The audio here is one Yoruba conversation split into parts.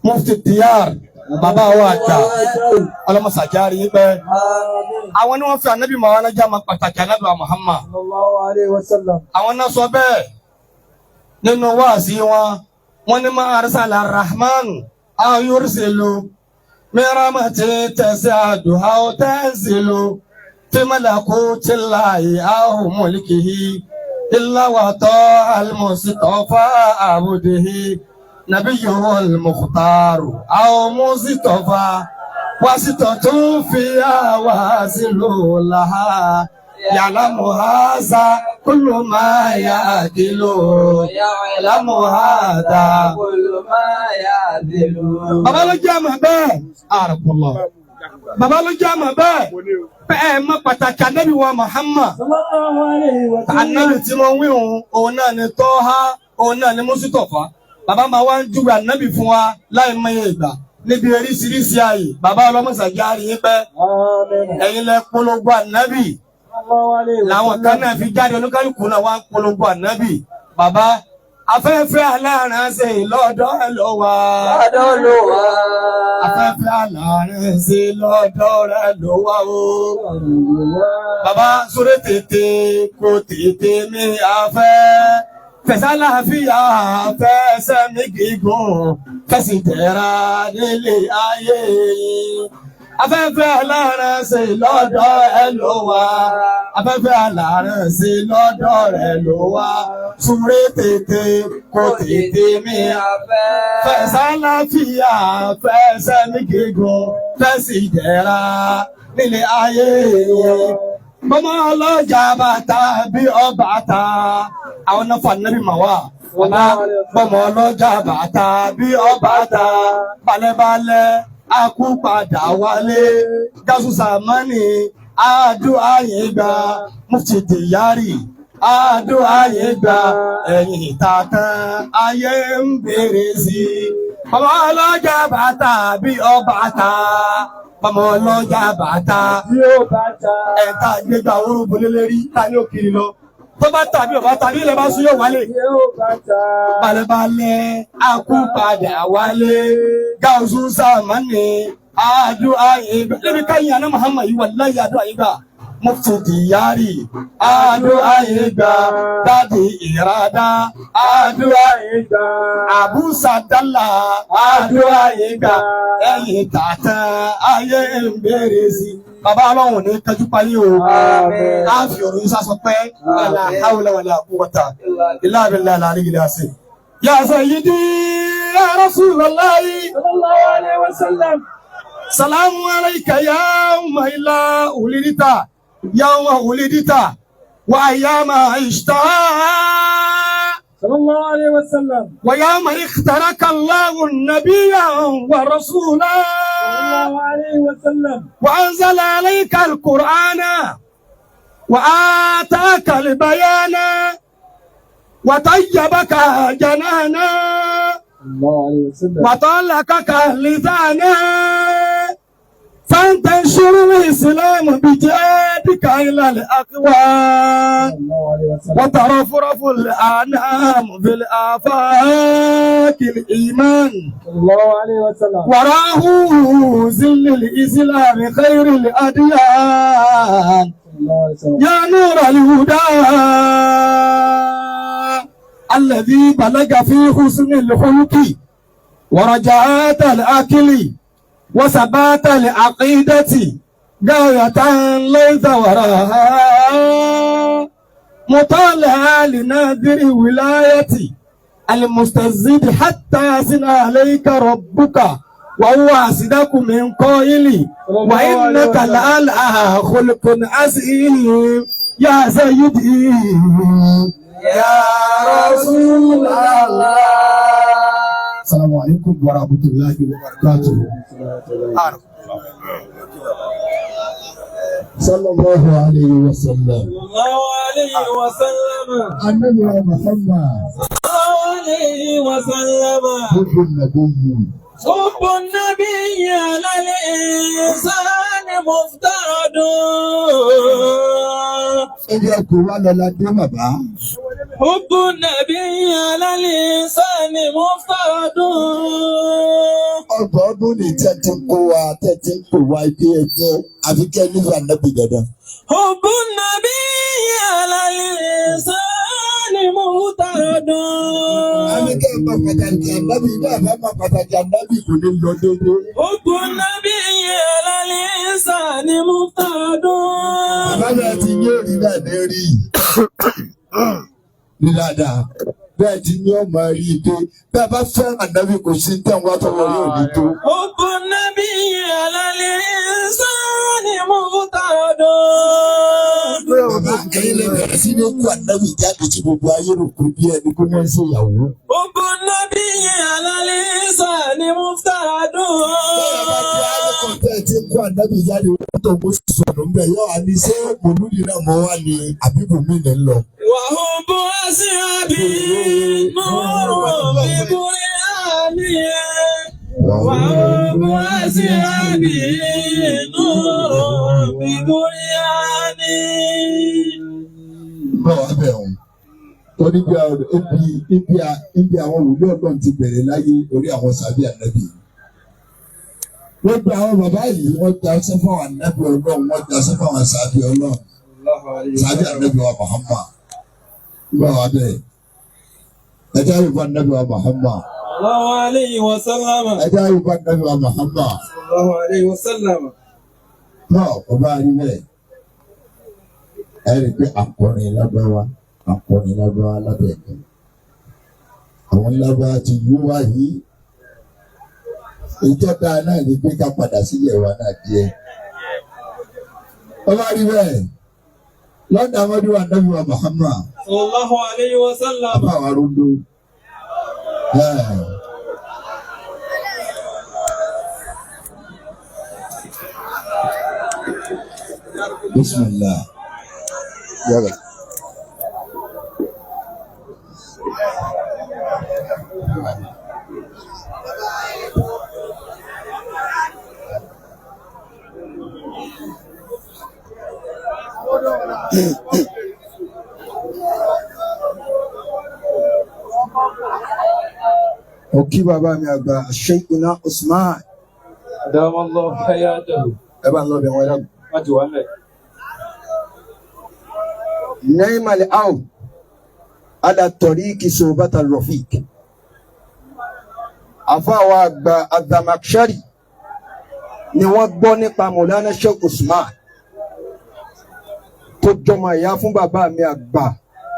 Mufti Diyar, bàbá wa àgbà, ọlọmọsàjárí yín pẹ́. Àwọn ni wọ́n fi anabi Muhammad jama pàtàkì anabi Muhammad. Sallallahu alayhi wa sallam. Àwọn náà sọ bẹ́ẹ̀ nínú wáàsí wọn. Wọ́n ní ma arsala rahman aw yursilu min rahmati tas'adu aw tanzilu fi malakutillahi aw mulkihi illa wa ta'a al-mustafa abdihi nabiyyuhu al-mukhtaru aw mustafa wasitatun fiha wasilu laha ya'lamu hadha kullu ma ya'qilu ya'lamu hadha. كل ما يعدل. Bàbá ló jẹ́ àmọ̀ bẹ́ẹ̀. Àrùkùlọ̀. Bàbá ló jẹ́ àmọ̀ bẹ́ẹ̀. Bẹ́ẹ̀ mọ pàtàkì Ànábì wa Muhammad. Sallallahu alayhi wa sallam. Ànábì tí wọ́n wí òun, òun náà ni Tọ́há, òun náà ni Mùsítọ̀fà. Bàbá máa wá ń júwe Ànábì fún wa láì mọye ìgbà níbi oríṣiríṣi ààyè. Bàbá ọlọ́mọṣàjà rí yín pẹ́. Àmín. Ẹ̀yin lẹ polongo Ànábì. Sallallahu alayhi wa Làwọn kan náà fi jáde, oníkálukú náà wá ń polongo Ànábì. Bàbá, afẹ́fẹ́ alárànṣe lọ́dọ̀ ẹ lọ wá. Lọ́dọ̀ ló wà. Afẹ́fẹ́ alárànṣe lọ́dọ̀ rẹ ló wá o. Bàbá, sórí tètè kò tètè mi afẹ́. Fẹ̀sálàfíà fẹsẹ̀ mi gígùn fẹ̀sìn tẹ̀ra nílé ayé yìí. Afẹ́fẹ́ alárànṣe lọ́dọ̀ ẹ ló wá. Afẹ́fẹ́ alárànṣe lọ́dọ̀ rẹ ló wá. Súré tètè kò tètè mi afẹ́. Fẹ̀sálàfíà fẹsẹ̀ mi gígùn fẹ̀sìn tẹ̀ra nílé ayé yìí. Bọ́mọ ọlọ́jà bàtà bí ọba ta. Àwọn náà fà nábì mà wá. Bàbá, bọ́mọ ọlọ́jà bàtà bí ọba ta. Balẹ̀balẹ̀ akú padà wálé. Gásù sàmánì àdúrà yìí gbà. Mufti Diyari àdúrà yìí gbà. Ẹ̀yìn ìtàkàn ayé ń bèrè sí i. Bọ́mọ ọlọ́jà bàtà bí ọba ta. Bọ́mọ ọlọ́jà bàtà Bí ó bá ta. Ẹ̀ta gbégbá orúkọ lélẹ́rí ta ní òkiri lọ. Tó bá tàbí ọba tàbí ilẹ̀ bá sún yóò wálé. Bí ó bá ta. Balẹ̀balẹ̀ akú padà wálé. Gáúsù sàmánì àdúrà ìgbà. Lébi káyìn àná Muhammad yìí wallahi àdúrà ìgbà. Mufti Diyari àdúrà ìgbà. Dádì Ìrádá àdúrà Ìgbà. Abu Sadala àdúrà ìgbà. Ẹ̀yìn tàtàn ayé ń bèrè sí. Bàbá, ọlọ́run ní kájú payé o. Àmín. A fi ọ̀rọ̀ yìí sásọ pé la hawla wala quwwata illa billahi al-aliyyil azim. Ya sayyidi ya Rasulallahi. Sallallahu alayhi wa sallam. Salamu alayka ya illa ulidita yawma ulidita wa ayyama ishta. Sallallahu alayhi wa sallam. ويوم اختارك الله نبيا ورسولا. Sallallahu alayhi wa sallam. وأنزل عليك القرآن وآتاك البيان وطيبك جنانا. Sallallahu alayhi wa sallam. وطلقك لسانا فانتشر الإسلام بجهادك إلى الأكوان. Sallallahu alayhi wa sallam. وترفرف الأنام في الآفاق الإيمان. Sallallahu alayhi wa sallam. وراه ظل الإسلام خير الأديان. Sallallahu alayhi wa sallam. يا نور الهدى الذي بلغ في حسن الخلق ورجعات الأكل وثبات العقيدة غاية ليس وراها مطالعة لنادر ولايتي المستزيد حتى سن عليك ربك وهو أصدق من قائل وإنك لعلى خلق عظيم يا سيدي يا رسول الله. السلام عليكم ورحمة الله وبركاته. Sallallahu alayhi wa sallam. Sallallahu alayhi wa sallam. Anabi wa Muhammad. Sallallahu alayhi wa sallam. Hubbu nabiyyi. حب النبي على الإنسان مفترض. Ẹbí ọkọ̀ wa lọ la dé, bàbá. حب النبي على الإنسان مفترض. Ọgbọ̀n ọdún ní tẹ́ ti ń kó wa tẹ́ ti ń pè wá ibi ẹgbẹ́ àfi kẹ́ nífẹ̀ẹ́ ànábì dandan. حب النبي على الإنسان مفترض. Àfi kẹ́ ẹ máa pàtàkì ànábì bí àbá máa pàtàkì ànábì kò ní lọ déédéé. حب النبي على الإنسان مفترض. Bàbá náà ti ní òrí náà ní rí ní dáadáa. Bẹ́ẹ̀ ti ní ọmọ rí i pé bẹ́ẹ̀ bá fẹ́ràn ànábì kò sí tẹ̀ wá tọwọ́ yóò ní tó. حب النبي على الإنسان مفترض. Bàbá ẹ̀yin lè bẹ̀rẹ̀ sí ní kó ànábì jáde tí gbogbo ayé rò pé bí ẹni kó wọ́n ń ṣèyàwó. حب النبي على الإنسان مفترض. Bẹ́ẹ̀ ti ń kó ànábì jáde wọ́n tó mú sọ̀rọ̀ ń bẹ̀ yọ àní ṣé mòlúdi náà mọ̀ wá ní àbíbù mi ní lọ. وحب أصحابه نور ببرهانه. وحب أصحابه نور ببرهانه. Bọ́ọ̀ wá bẹ̀ wọ́n. Torí bí ibi àwọn wòlíì ọlọ́run ti bẹ̀rẹ̀ láyé orí àwọn sàbí ànábì. Wọ́n gba àwọn bàbá yìí, wọ́n gba ọsẹ fún àwọn ànábì ọlọ́run, wọ́n gba ọsẹ fún àwọn sàbí ọlọ́run. Sàbí ànábì wa Muhammad. Bọ́ọ̀ wá bẹ̀. Ẹja yóò bá ànábì wa Muhammad. الله عليه وسلم. Ẹja yóò bá ànábì wa Muhammad. الله عليه وسلم. Náà ọba rí bẹ́ẹ̀. Ẹ rí i pé akọrin lágbára akọrin lágbára lábẹ́ ẹ̀kọ́. Àwọn lágbára ti yú wá yìí. Ìjọba náà ní pé ká padà sílẹ̀ wa náà díẹ̀. Ọba rí bẹ́ẹ̀. Lọ́dọ̀ Amadu Anabi wa Muhammad. صلى الله عليه وسلم. Bàbá wa rondo. Bismillah. Yàrá. Òkí bàbá mi àgbà Sheikhuna Usman. أدام الله حياته. Ẹ bá ń lọ bẹ̀ wọ́n dàgbà. Má ti wà ńlẹ̀. نعم العون على الطريق صحبة الرفيق. Àfáà àgbà Azamakshari ni wọ́n gbọ́ nípa Mọ̀lánà Sheikh Usman tó jọmọ ìyá fún bàbá mi àgbà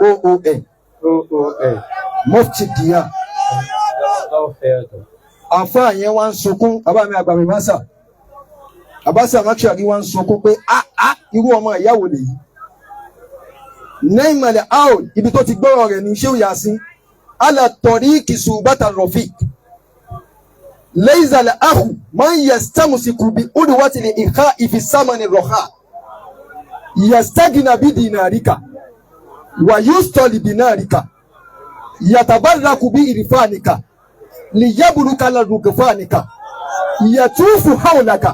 OON OOA. Mufti Diya. أدام الله حياته. Àfáà yẹn wá ń sunkún, bàbá mi àgbà mi bá sà. Bàbá Zamakshari wá ń sunkún pé á irú ọmọ ìyá wo lèyí. Nẹ́ìmọ̀lẹ̀ Aul ibi tó ti gbọ́rọ̀ rẹ̀ ní Ṣéhù Yasin ala tọ̀ríkì ṣùgbọ́tà Rọ̀fík lẹ́ìzàlẹ̀ ahu máa ń yẹ̀stẹ́mùsìkù bí olùwàtìlẹ̀ ìhá ìfisámanì rọ̀há yẹ̀stẹ́gìnà bí dìnnàríkà wà yóò stọ̀lì dìnnàríkà yàtàbárakù bí ìrìfáàníkà lìyẹ́bùrúkà lárúkẹfáàníkà yẹ̀túfù háùlàkà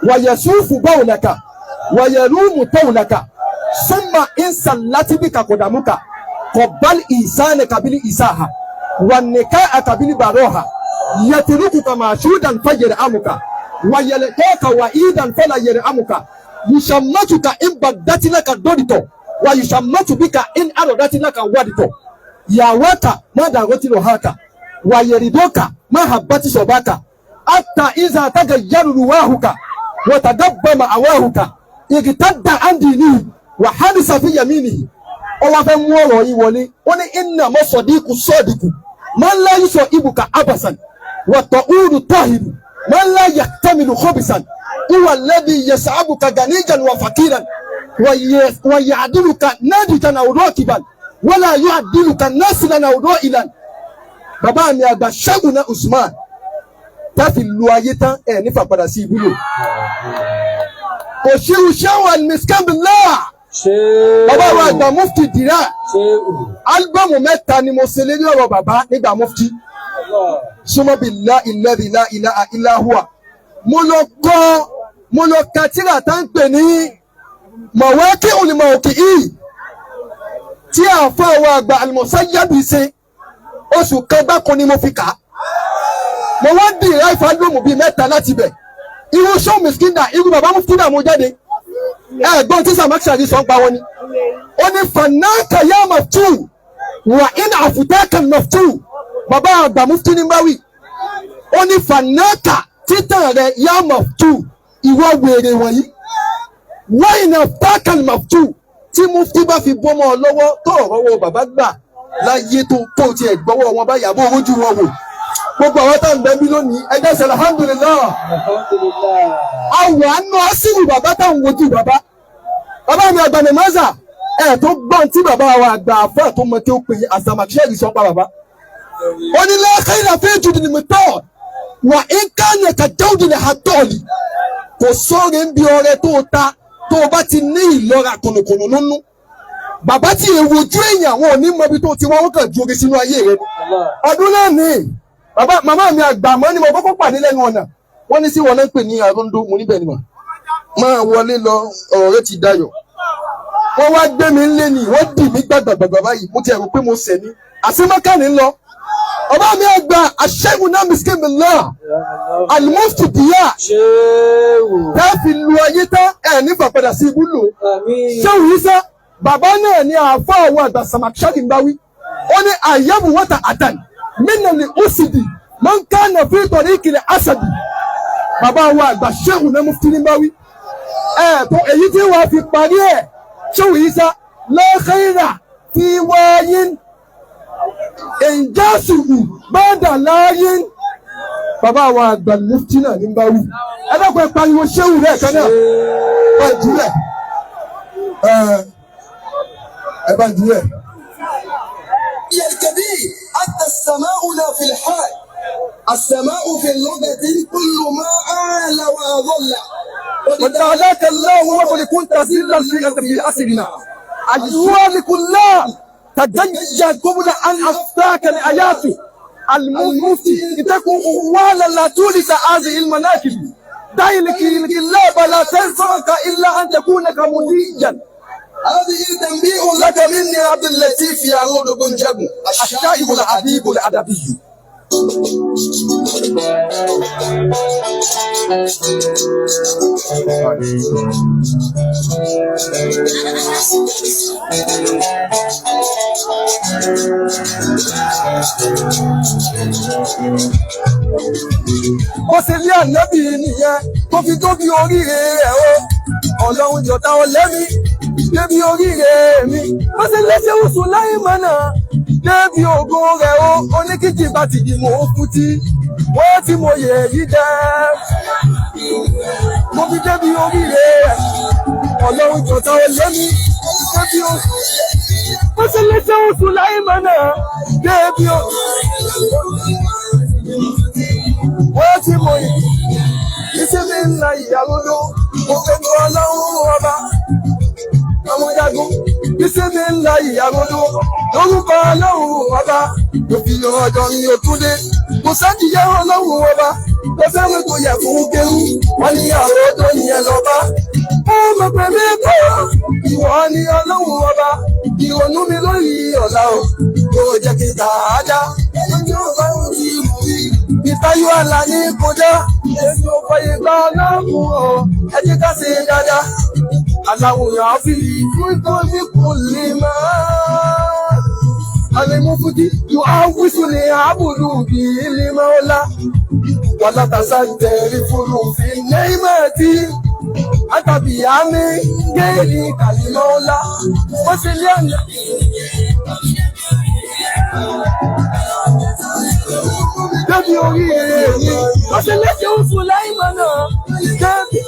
wà yẹ̀súfù báwùlàkà wà yẹ̀rúmù tọ́wùlàkà summa insallati bika kodamuka kọbal isane kabili isaha wa nikaa kabili baroha yatrukuka mashudan fayeramuka wa yalqaka waidan fala yeramuka yushammatuka in baddati laka dorito wa yushammatu bika in arodati laka wadito yawaka ma dagoti rohaka wa yeridoka ma habbati sobaka hatta iza tagayyaru ruwahuka wa tadabbama awahuka igtadda an dinihi wa hadisa fi yaminihi. Ó wá fẹ́ mú ọ̀rọ̀ yìí wọlé, ó ní inna mọ́sọ̀díkù sọ́ọ̀dìkù máa ń láyé sọ ibùkà abasan wàtọ̀ úrù tọ́hìrù máa ń láyé tẹ́mìlù kọ́bìsàn ìwà lẹ́bi yẹsàábùkà ganijan wà fàkìràn wà yàdìlùkà nádìjan àwòrán kìbàn wọ́lá yóò àdìlùkà násìlàn àwòrán ìlàn. Bàbá mi àgbà Ṣẹ́gun Usman táfi lu ayé tán ẹ̀ nífà padà sí ibùdó. Òṣìṣẹ́ ṣẹ́wọ̀n alimiskanbillah. Bàbá wa àgbà Mufti Dira, álbọ̀mù mẹ́ta ni mo ṣe lérí ọ̀rọ̀ bàbá nígbà Mufti. Súnmọ́ bí la ilẹ̀ la ilaha illa huwa. Mo lọ kọ́, mo lọ ka tírà tá ń pè ní Mọ̀wákì olùmọ̀ọ́kì yìí tí àáfàá wa àgbà Al-Musayyabi ṣe. Oṣù kan gbáko ni mo fi kà á. Mo wá dì ráìfà lóòmù bíi mẹ́ta láti bẹ̀. Irú ṣọ́ọ̀ mìsíkìndà, irú bàbá mufti mo jáde. Ẹ̀gbọ́n tí Samakshari sọ ń pa wọn ni. Ó ní fanáka yá maftu wà in àfùtẹ́kà maftu. Bàbá àgbà mufti ní báwí. Ó ní fanáka títàn rẹ̀ yá maftu ìwọ wèrè wọ̀nyí. Wà in àfùtẹ́kà maftu tí mufti bá fi bọ́mọ lọ́wọ́ tó ọ̀rọ̀ wọ bàbá gbà láyé tó tó tiẹ̀ gbọ́wọ́ wọn bá yàgò ojú wọn wò. Gbogbo àwọn táwọn bẹ́ẹ̀ bí lónìí ẹgbẹ́ sọ̀rọ̀ alhamdulillah. Alhamdulillah. Àwọn àánú asírù bàbá táwọn wojú bàbá. Bàbá mi àgbà Nìmọ́sà ẹ̀ tó gbọ́n tí bàbá wa àgbà àfọ́ tó mọ tí ó pè é àzàmàkíyèrè sọ pa bàbá. Ó ní lẹ́ẹ̀kẹ́ ìlàfẹ́ ìjùdì ní mìtọ́ wà ń kánà kàjáwùdì ní àtọ́ọ̀lì. Kò sóore ń bi ọrẹ tó o ta tó o bá ti ní ìlọ́ra kùnùkùnù nínú. Bàbá tí èwo ojú èèyàn wọn ò ní mọ ibi tó ti wọ́n wọ́n kàn ju oge sínú ayé rẹ. Allah. Ọdún náà ní bàbá màmá mi àgbà mọ́ ni mo kọ́kọ́ pàdé lẹ́nu ọ̀nà. Wọ́n ní sí wọn náà ń pè ní Arondo mo níbẹ̀ ni mà. Máa wọlé lọ ọ̀rọ̀ rẹ ti dayọ̀. Wọ́n wá gbé mi ńlé ni wọ́n dì mí gbàgbàgbàgbà báyìí mo ti ẹ̀rù pé mo sẹ̀ ni. Àṣemákàní ń lọ. Ọba mi àgbà aṣẹ́gun náà miskin mi lọ. Alimufti díyà Ṣéwù. tá a fi lu ayé tán ẹ̀ nígbà padà sí ibú lò. Àmín. Ṣé òun sá bàbá náà ni àáfàá àwọn àgbà Samakshari ń bá wí. Ó ní àyẹ̀wò wọ́tà àdàn mínà ní òsìdì máa ń ká nà fún ìtọ̀rí ìkìlẹ̀ àṣàdì. Bàbá wa àgbà ṣéhùn náà mufti ní bá wí. Ẹ tó èyí tí wàá fi parí ẹ̀ ṣéhùn yìí sá lọ́kẹ́rà tí wáyé ìjásùkù bàdà láyé. Bàbá wa àgbà mufti náà ní bá wí. Ẹ dákun ẹ pariwo ṣéhùn rẹ̀ kan náà. Bá jùlẹ̀ Ẹ bá jùlẹ̀. الكبير حتى السماء لا في الحال السماء في اللغة كل ما أعلى وأظل. وجعلك الله وقد كنت ذلا في أسرنا أجوال كلها تدجى قبل أن أفتاك لآياته المفتي لتكن أوالا لا تولد هذه المناكب دعي الكلاب لا تنفعك إلا أن تكون كمديا. هذه تنبيه لك مني عبد اللطيف يعود بن جبو الشائب الأديب الأدبي. Ó ṣe lé ànábì nìyẹn tó fi dóbi oríire rẹ̀ o. Ọlọ́run jọ̀tá ọlẹ́mi débi oríire mi. Ó ṣe léṣe oṣù láì mọ̀nà débi ògo rẹ̀ o. Oníkìjì bá ti dì mọ́ fún tí wọ́n ti mọ yẹ̀ yí jẹ́. Mo fi débi oríire rẹ̀. Ọlọ́run jọ̀tá ọlẹ́mi débi oṣù. Ó ṣe léṣe oṣù láì mọ̀nà débi ògo wọ́n ti mọ̀ yìí. Ìsinmi ńlá ìyàwó ló, mo fẹ́ mọ ọlọ́run ọba. Ọmọ jagun, ìsinmi ńlá ìyàwó ló, lórúkọ ọlọ́run ọba. Mo fi ọjọ́ mi ò tún dé. Mo sájìyẹ ọlọ́run ọba. Mo fẹ́ràn tó yẹ fún kéwú. Wọ́n ní àwọn tó yẹn lọ́ba. Ó mọ̀ pé mi kọ́, ìwọ ni ọlọ́run ọba. Ìrònú mi lórí ọ̀la o, kò jẹ́ kí n tà á já. Lójú ọba ń ti mú mi ìtayọ àlà ní kọjá èmi ò fọyín gba ọlọ́run o ẹ jẹ́ ká ṣe dáadáa aláwòrán àfi nítorí kò lè máa alimufuti yóò áwùsù ní àbùdù bí ilé máa la wàlátàsá tẹ̀rí fúru fi nẹ́ẹ̀mẹ́tì àtàbí àmì géèlì kàlímọ́ ọ̀la wọ́n ṣe lé àná. Débi oríire mi, wọ́n ṣe léṣe oṣù láì mọ̀ náà. Débi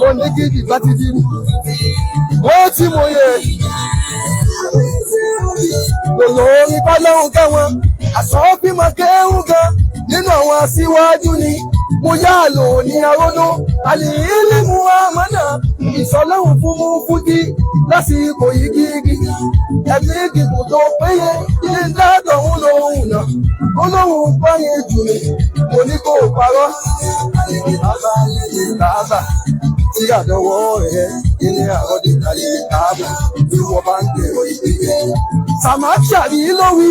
onígidi bá ti di mi, wọ́n ti mọ̀ yẹ. Lòlò orin bá lọ́hùn káwọn, àṣọ bímọ kéhùn gan. Nínú àwọn aṣíwájú ni mo yá lò ní arónú. Àlìyílì mu àmọ́nà ìsọlọ́hùn fún mú fújì lásìkò yìí gígí. Ẹ̀mí ìdìbò tó péye ilé ńlá tọ̀hún lòun náà. Ó lóun báyìí jù mí, mo ní kó parọ́. Bàbá lè bàbá tí àdánwò rẹ̀ ilé àròdì tàbí káàbọ̀ bí wọ́n bá ń gbèrò ìgbéyẹ̀. Sàmáṣàrí ló wí,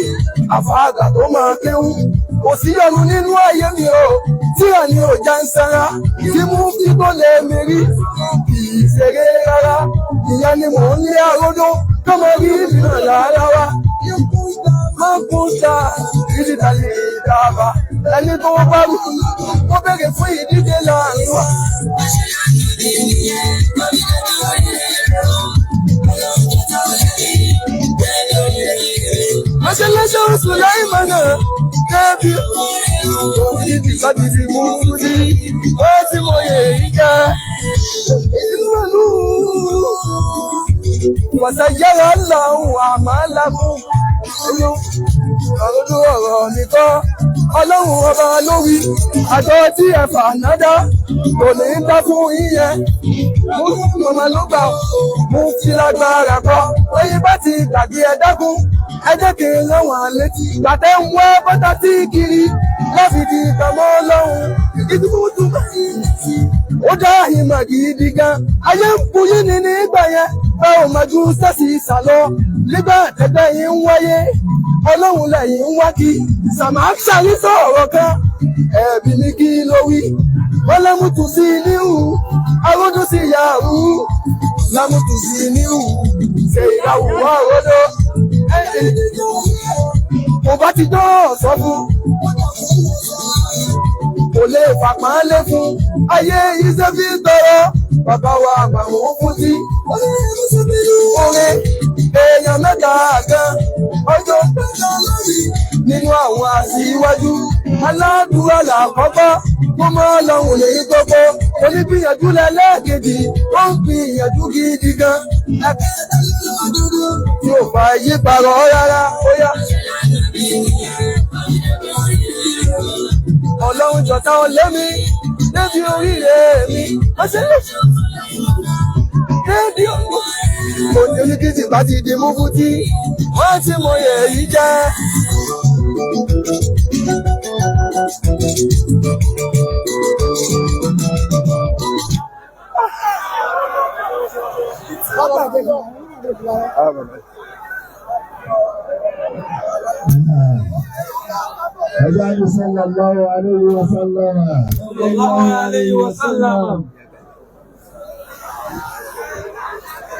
àfàgà tó máa kéwú. Kò sí yọnu nínú ayé mi jáńsára tí mú kí tó lè mi rí kì í ṣeré rárá ìyẹn ni mò ń lé aródó kọ́mọ rí mìíràn rárá wa. Máa ń kún ta dídìtàlì ìdáàbà ẹni tó bá rú ó béèrè fún ìdíje láàrin wa. Mọ́ṣáláṣí Sùláìmánà débi òkìtì láti fi mú sí wọ́n ti mọ èyí jẹ́ ìlú. Wàṣàyẹ̀rọ lọ́hùn àmọ́ lámú inú ọ̀rọ̀dún ọ̀rọ̀ nìkan ọlọ́run ọba lórí àjọ tí ẹ fà nádá kò ní í dá fún yíyẹn mú ọmọ ló gbà mú fi lágbára kọ lẹ́yìn bá ti gbàgbé ẹ dákun ẹ jẹ́ kí n rán wọn létí gbàtẹ́ ń wá bọ́tà tí kiri láfi di ìtàmọ́ ọlọ́run ìdúgbò ó dá ìmọ̀ gidi gan ayé ń bu yín ní nígbà yẹn bá ò máa ju sẹ́sì ìsàlọ nígbà tẹ́gbẹ́ yín ń wáyé ọlọ́run lẹ́yìn ń wá kí sàmáṣáyí sọ̀rọ̀ kan ẹ̀bí ní kí ló wí wọ́n lẹ́mùtù sí níhù aródún sí yahoo lámùtù sí níhù ṣe ìyàwó àròdó kò bá ti dán sọ fún kò lè fàpọ́nlé fún ayé iṣẹ́ fi tọrọ bàbá wa àgbàwọ̀ fún sí orin èèyàn mẹ́ta gan ọjọ́ nínú àwọn aṣíwájú aládùúrà làkọ́kọ́ kó mọ́ lọ́hùn lèyí gbogbo onígbìyànjú lẹ́lẹ́kejì ó ń gbìyànjú gidi gan tí ò fà yí parọ́ rárá ó yá. Ọlọ́run jọ̀tá ọlẹ́mi débi oríire mi ọ̀sẹ̀ lè débi òní oníkìtì bá ti di múfútí wọ́n ti mọ èyí jẹ́. Ẹja ní sallallahu alayhi wa sallam. Sallallahu alayhi wa sallam.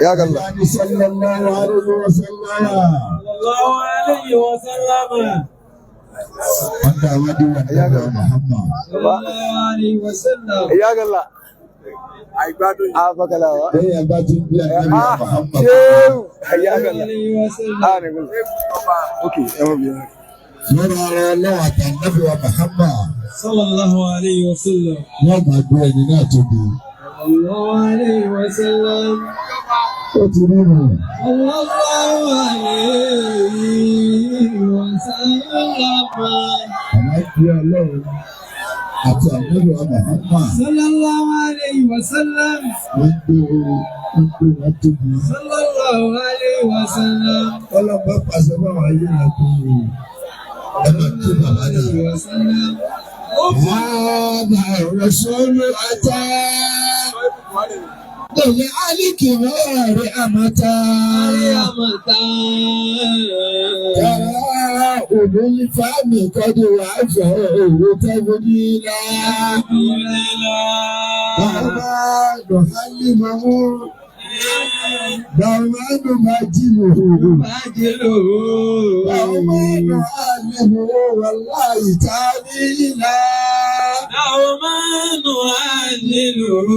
Ya Allah. Ẹja ní sallallahu alayhi wa sallam. Sallallahu alayhi wa sallam. Wọ́n dá wádìí wà ní ọ̀dọ̀ Muhammad. Sallallahu alayhi wa sallam. Ya Allah. Afakalawa. Bẹ́ẹ̀ bá ti ń bí ànábì Muhammad. Ṣéwù. Ya Allah. Alayhi wa sallam. Ah, nìkan. Ok, ẹ mọ̀ bí ẹ. Lọ́rọ̀ ara ọlọ́wọ́ àtànábì wa Muhammad. Sallallahu alayhi wa sallam. Wọ́n máa gbé ẹni náà tóbi. Sallallahu alayhi wa sallam. Ó ti rí rùn. Sallallahu alayhi wa sallam. Àmọ́ bí ọlọ́run àti ànábì wa Muhammad. Sallallahu alayhi wa sallam. Wọ́n gbé wọ́n gbé wọn tóbi. Sallallahu alayhi wa sallam. Ọlọ́pàá pàṣẹ báwọn ayé rẹ̀ kú. Ẹ máa kí bàbá náà. Wa sallam. هذا الرسول أتى للعلي كبار أمتا ترى أولو الفهم قد وعفوا تبديلا دوما نحلمه دوما نمجده دوما نعلمه والله تعالى دوما نعلله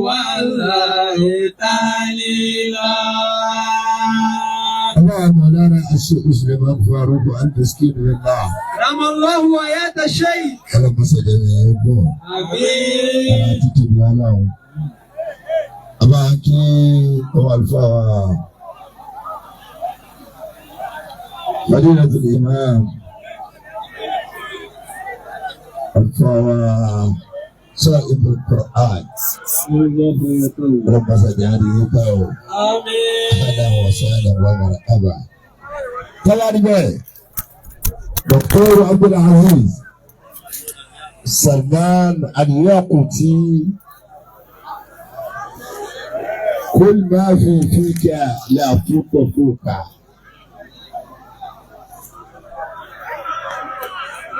والله تعليلا. اللهم مولانا الشيخ سليمان فاروق المسكين بالله. رحم الله وآيات الشيخ. اللهم صل على محمد. آمين. Ara títóbi Ọlọ́run. A máa kí ọmọ àlùfáà wa. Fadilatul Imam. Àlùfáà wa Sahibul Qur'an. Ọlọ́pàá sàdé àdìyẹ bá o. آمين. Ahlan wa sahlan wa marhaba. Tọ́lá níbẹ̀, Dr. Abdul Aziz Salman Al-Yaquti kul ma fi fika la fuka fuka.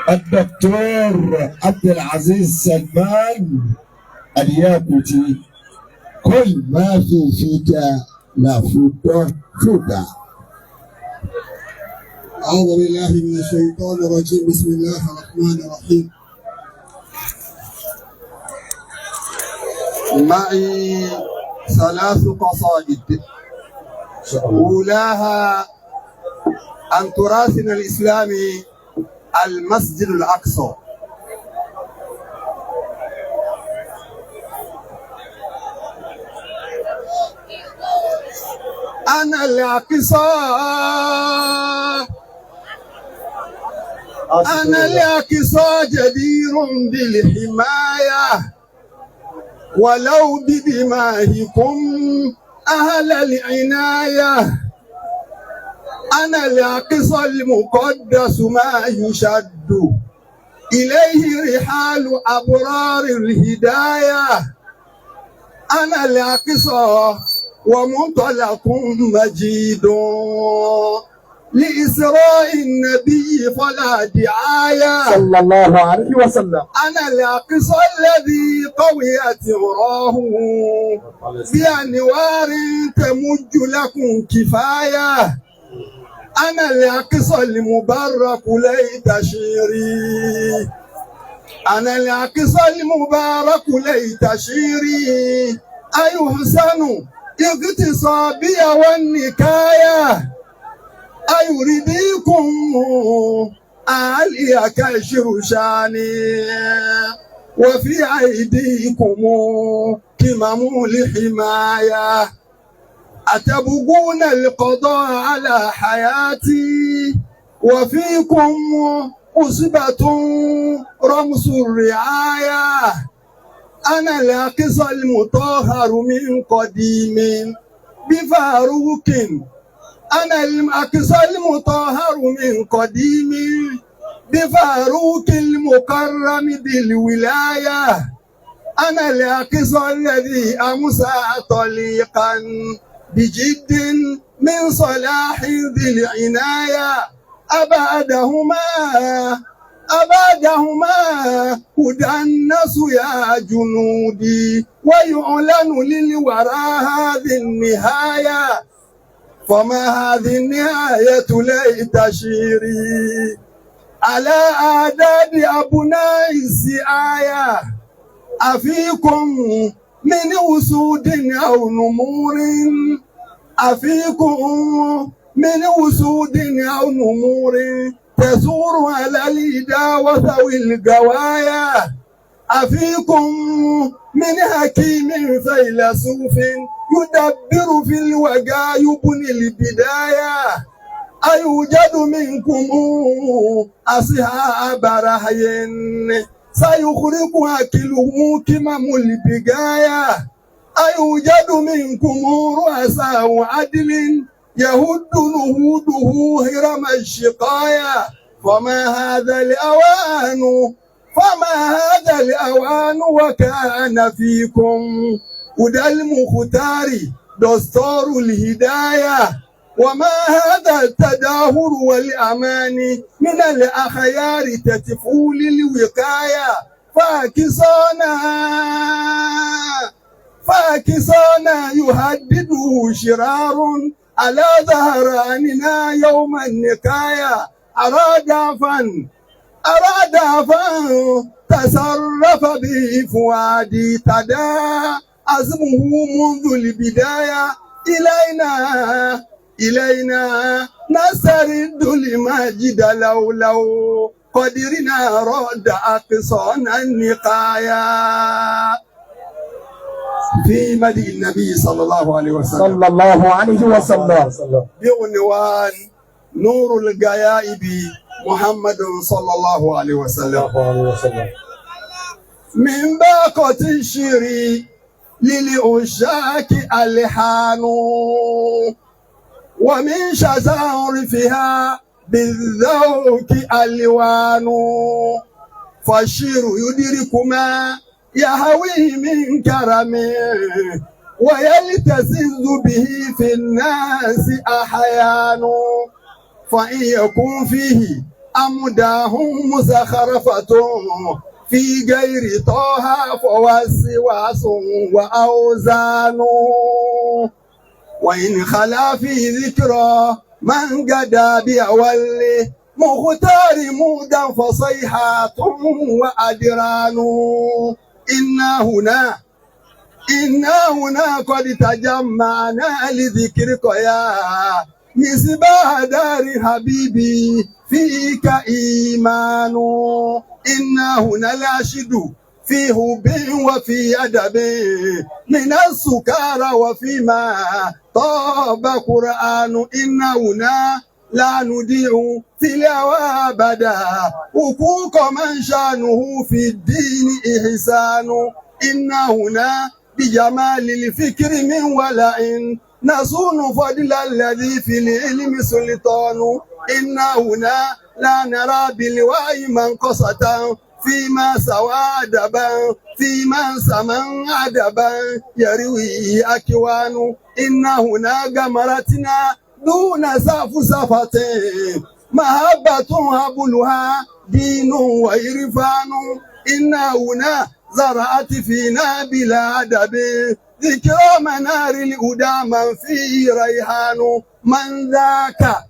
الدكتور عبد العزيز سلمان الياقوتي كل ما في فيك لا فوت فوت. أعوذ بالله من الشيطان الرجيم. بسم الله الرحمن الرحيم. معي ثلاث قصائد، أولاها عن تراثنا الإسلامي المسجد الأقصى. أنا الأقصى، أنا الأقصى جدير بالحماية، ولو بدمائكم أهل العناية. أنا الأقصى المقدس ما يشد إليه رحال أبرار الهداية. أنا الأقصى ومنطلق مجيد لإسراء النبي فلا دعاية صلى الله عليه وسلم. أنا الأقصى الذي قويت عراه بأنوار تمج لكم كفاية. أنا الأقصى المبارك ليت شيري، أنا الأقصى المبارك ليت شيري، أيحسن اغتصابي والنكاية؟ أيرديكم أعلي كشرشاني، وفي أيديكم كمم لحماية. أتبغون القضاء على حياتي، وفيكم أصبة رمز الرعاية. أنا الأقصى المطهر من قديم بفاروق، أنا الأقصى المطهر من قديم بفاروق المكرم بالولاية. أنا الأقصى الذي أمسى طليقا بجد من صلاح ذي العناية. أبعدهما أبعدهما هدى الناس يا جنودي، ويعلن للورى هذه النهاية. فما هذه النهاية ليت شيري، على أعداد أبناء السعاية. أفيكم من أسود أو نمور، أفيكم من أسود أو نمور تثور على الإدى وذوي القوايا. أفيكم من حكيم فيلسوف يدبر في الوجا يبني البداية. أيوجد منكم أصحاب رهي سيخرق أكله كمم البقايا. أيوجد منكم رؤساء عدل يهد نهوده هرم الشقايا. فما هذا الأوان، فما هذا الأوان وكان فيكم هدى المختار دستور الهداية. وما هذا التداهر والأمان من الأخيار تتفو للوقاية. فاكسانا فاكسانا يهدده شرار على ظهراننا يوم النكاية. أراد فن أراد فن تصرف به فؤادي تدا عزمه منذ البداية. إلينا إلينا نسترد المجد لو قدرنا رد أقصانا النقايا. في مدح النبي صلى الله عليه وسلم صلى الله عليه وسلم بعنوان نور الغيائب محمد صلى الله عليه وسلم. من باقة الشري للعشاق ألحان، ومن شزارفها بالذوق ألوان. فالشير يدرك ما يهويه من كرم، ويلتزز به في الناس أحيان. فإن يكون فيه أمداهم مزخرفة في غير طه فوسواس وأوزان وإن خلا في ذكرى من قدا بأول مختار مودا فصيحات وأدران إنا هنا قد تجمعنا لذكرك يا مصباح دار حبيبي فيك إيمان إنا هنا الأشد في حب وفي أدب من السكارى وفيما طاب قرآن إنا هنا لا نضيع في الهوى أبدا حقوق من شانه في الدين إحسان إنا هنا بجمال الفكر من ولاء نصون فضل الذي في العلم سلطان إنا هنا لا نرى بالوعي منقصة فيما سوى أدبا فيما سمن أدبا يروي أكوان إن هنا جمرتنا دون سفسفة محبة هبلها دين وعرفان إن هنا زرعت فينا بلا أدب ذكرى منار الهدى من فيه ريحان من ذاك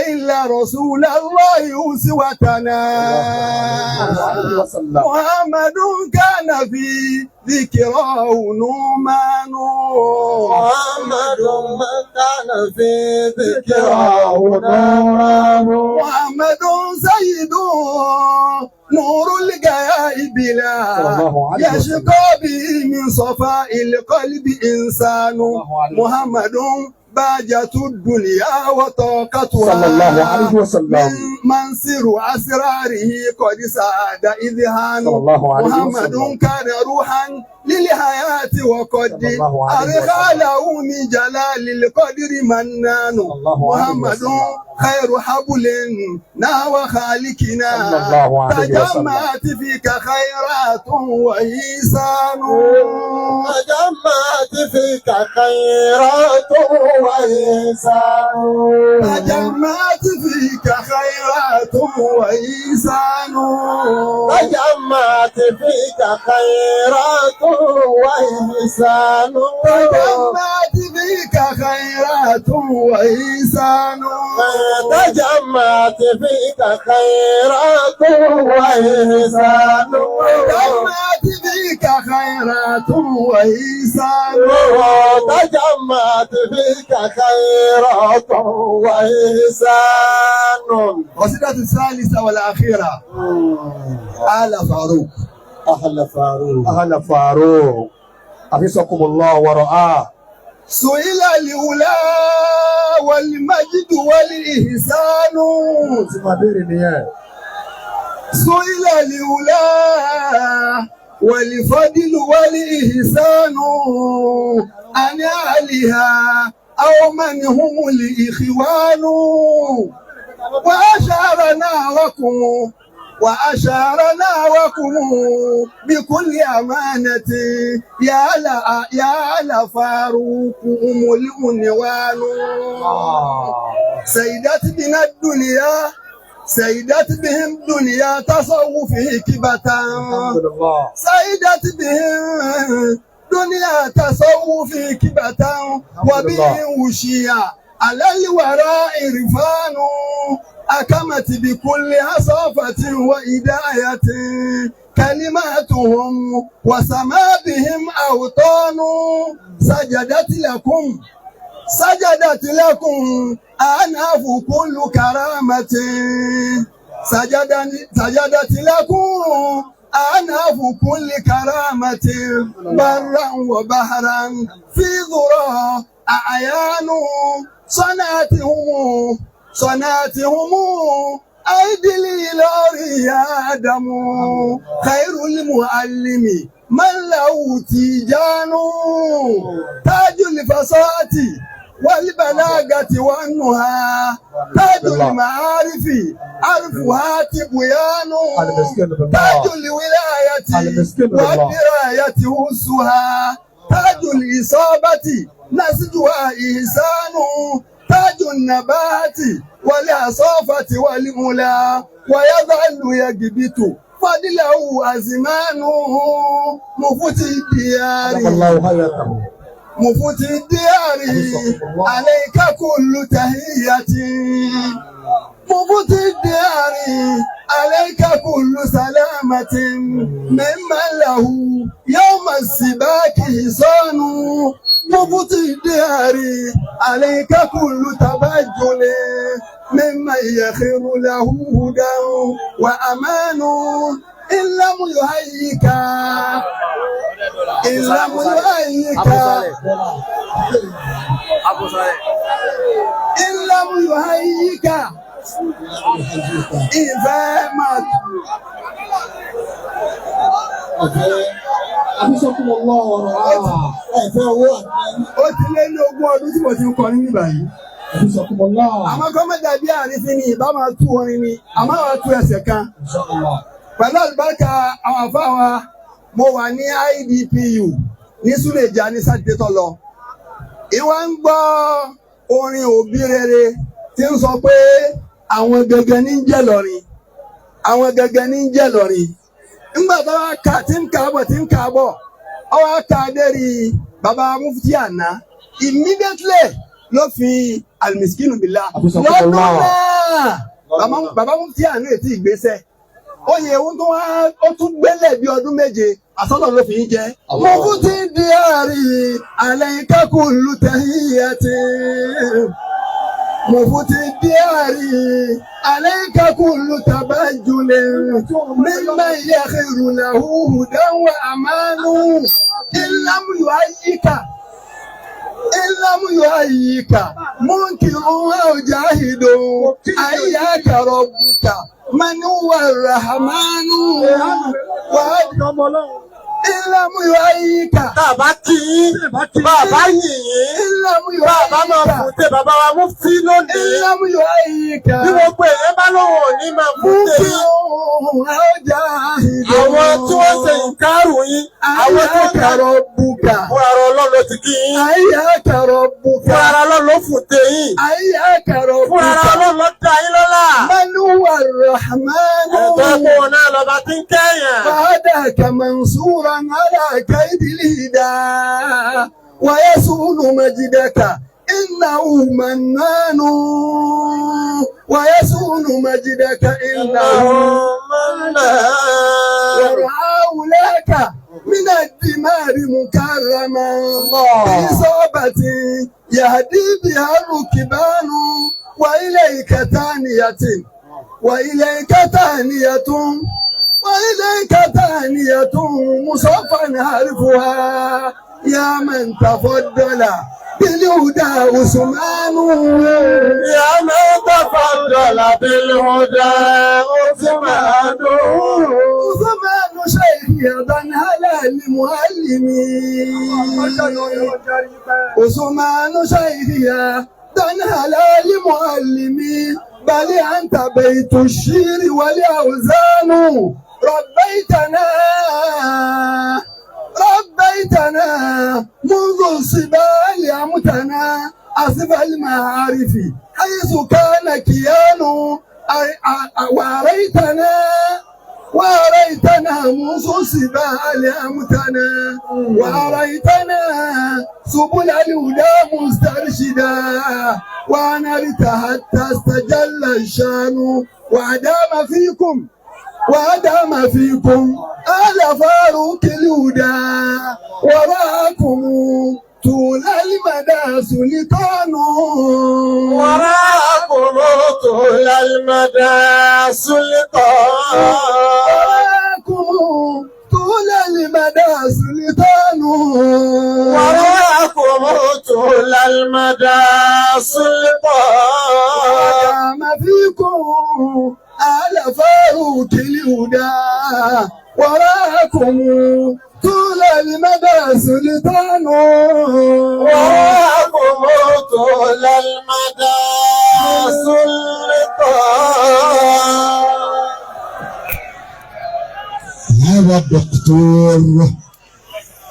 إلا رسول الله أسوتنا محمد كان في ذكراه نومان محمد من كان في ذكراه نومان محمد سيد نور الجياء بلا يشقى به من صفاء القلب إنسان محمد باجة الدنيا وطاقتها صلى الله عليه وسلم من منصر أسراره قد سعد إذهان محمد كان روحا للحياة وقد أرخى له من جلال القدر منان محمد خير حبل نحو خالقنا تجمعت فيك خيرات وإحسان تجمعت فيك خيرات وإحسان تجمعت فيك خيرات وإحسان تجمعت فيك خيرات وإحسان تجمعت فيك خيرات وإحسان تجمعت فيك خيرات وإحسان تجمعت فيك خيرات وإحسان تجمعت فيك خيرات وإحسان. قصيدة الثالثة والأخيرة آل فاروق أهل فاروق أهل فاروق حفظكم الله ورعاه. سئل الأولى والمجد والإحسان سئل الأولى والفضل والإحسان عن أهلها أو من هم الإخوان وأشارنا وكم بكل أمانة يا لا فاروق أم العنوان سيدت بنا الدنيا سيدت بهم دنيا تصوف كبتا سيدت بهم دنيا تصوف كبتا وبهم وشيا على الوراء رفان أكمت بكل حصافة وإداية كلماتهم وسما بهم أوطان سجدت لكم أناف كل كرامة سجدت لكم أناف كل كرامة برا وبحرا في ذرى أعيان صنعتهم أيدي الإلهي يا آدم خير المعلم من له تيجان تاج الفصاحة والبلاغة والنهى تاج المعارف عرفها تبيان تاج الولاية والدراية أسها تاج الإصابة نسجها إحسان تاج النبات والعصافة والملا ويظل يجبت فضله أزمانه مفتي الديار مفتي الديار عليك كل تهية مفتي الديار عليك كل سلامة ممن له يوم السباك حصان مفتي الديار عليك كل تبجل ممن يخر له هدى وأمان إن لم يهيك إن لم يهيك إن لم يهيك ìfẹ́ máa Ẹ̀fẹ́ owó àti ó ti lé ní 20 ọdún tí mo ti ń kọrin nígbà yìí. Àmọ́ kọ́ mẹ́ta bí àrífín ni ìbá máa tú orin ni, àmọ́ àwọn tú ẹsẹ̀ kan. Pẹ̀lú àlùbáríkà àwọn àfáà wa, mo wà ní IDPU ní Súlèjà ní Sátidé tó lọ. Ìwà ń gbọ́ orin òbí rere tí ń sọ pé àwọn gẹ́gẹ́ ní ń jẹ́ lọ́rin. Àwọn gẹ́gẹ́ ní ń jẹ́ lọ́rin. Ńgbà tó wá kà tí ń kà bọ̀ tí ń kà bọ̀, ó wá kà dérí bàbá Mufti àná. Immediately ló fi Almiskinu Billah. Lọ́dún náà, bàbá Mufti àná ètí ìgbésẹ̀. Oyè ohun tó wá ó tún gbélé bí ọdún 7 àsọ́nà ló fi ń jẹ́. Mufti Diyari alayka kullu tahiyyati. Mufti Diyari alayka kullu tabajjulin mimman yakhiru lahu hudan wa amanu in lam yuhayyika in lam yuhayyika munkirun aw jahidun ayyaka rabbuka man huwa ar-rahmanu wa in lam yuhayyika Bàbá kí yín, bàbá yìn yín, in lam bàbá máa yuhayyika fún tẹ bàbá wa Mufti lónìí. in lam yuhayyika Bí gbogbo èèyàn bá lóun ò ní máa fún tẹ yín. munkirun aw jahidun Àwọn tí wọ́n ṣe ìkárù yín, àwọn tí wọ́n ayyaka rabbuka fún ara Ọlọ́run ló ti kí yín. ayyaka rabbuka Fún ara Ọlọ́run ló fún tẹ yín. ayyaka Fún ara rabbuka Ọlọ́run ló dá yín lọ́lá. man huwa ar-rahmanu Ẹ̀tọ́ kó wọn náà lọ́ba tí ń kẹ́yàn. وهداك منصورا على كيد الهدى ويصون مجدك إنه منان ويصون مجدك إنه ورعاه لك من الدمار مكرما بإصابة يهدي بها الركبان وإليك تانية وإليك تانية وإليك تانية مصفا عرفها يا من تفضل بالهدى عثمان يا من تفضل بالهدى عثمان عثمان شيخ أيضا على المعلمين عثمان شيخ أيضا على المعلمين بل أنت بيت الشير والأوزان ربيتنا ربيتنا منذ الصبا أمتنا أسف المعارف حيث كان كيان واريتنا واريتنا منذ الصبا أمتنا واريتنا سبل الهدى مسترشدا ونرت حتى استجل الشان وأدام فيكم وأدام فيكم آل فاروق الهدى وراكم طول المدى سلطان وراكم طول المدى سلطان وراكم طول المدى سلطان وراكم طول المدى سلطان وأدام فيكم آل فاروق الهدى وراكم طول المدى سلطان وراكم طول المدى سلطان. هذا الدكتور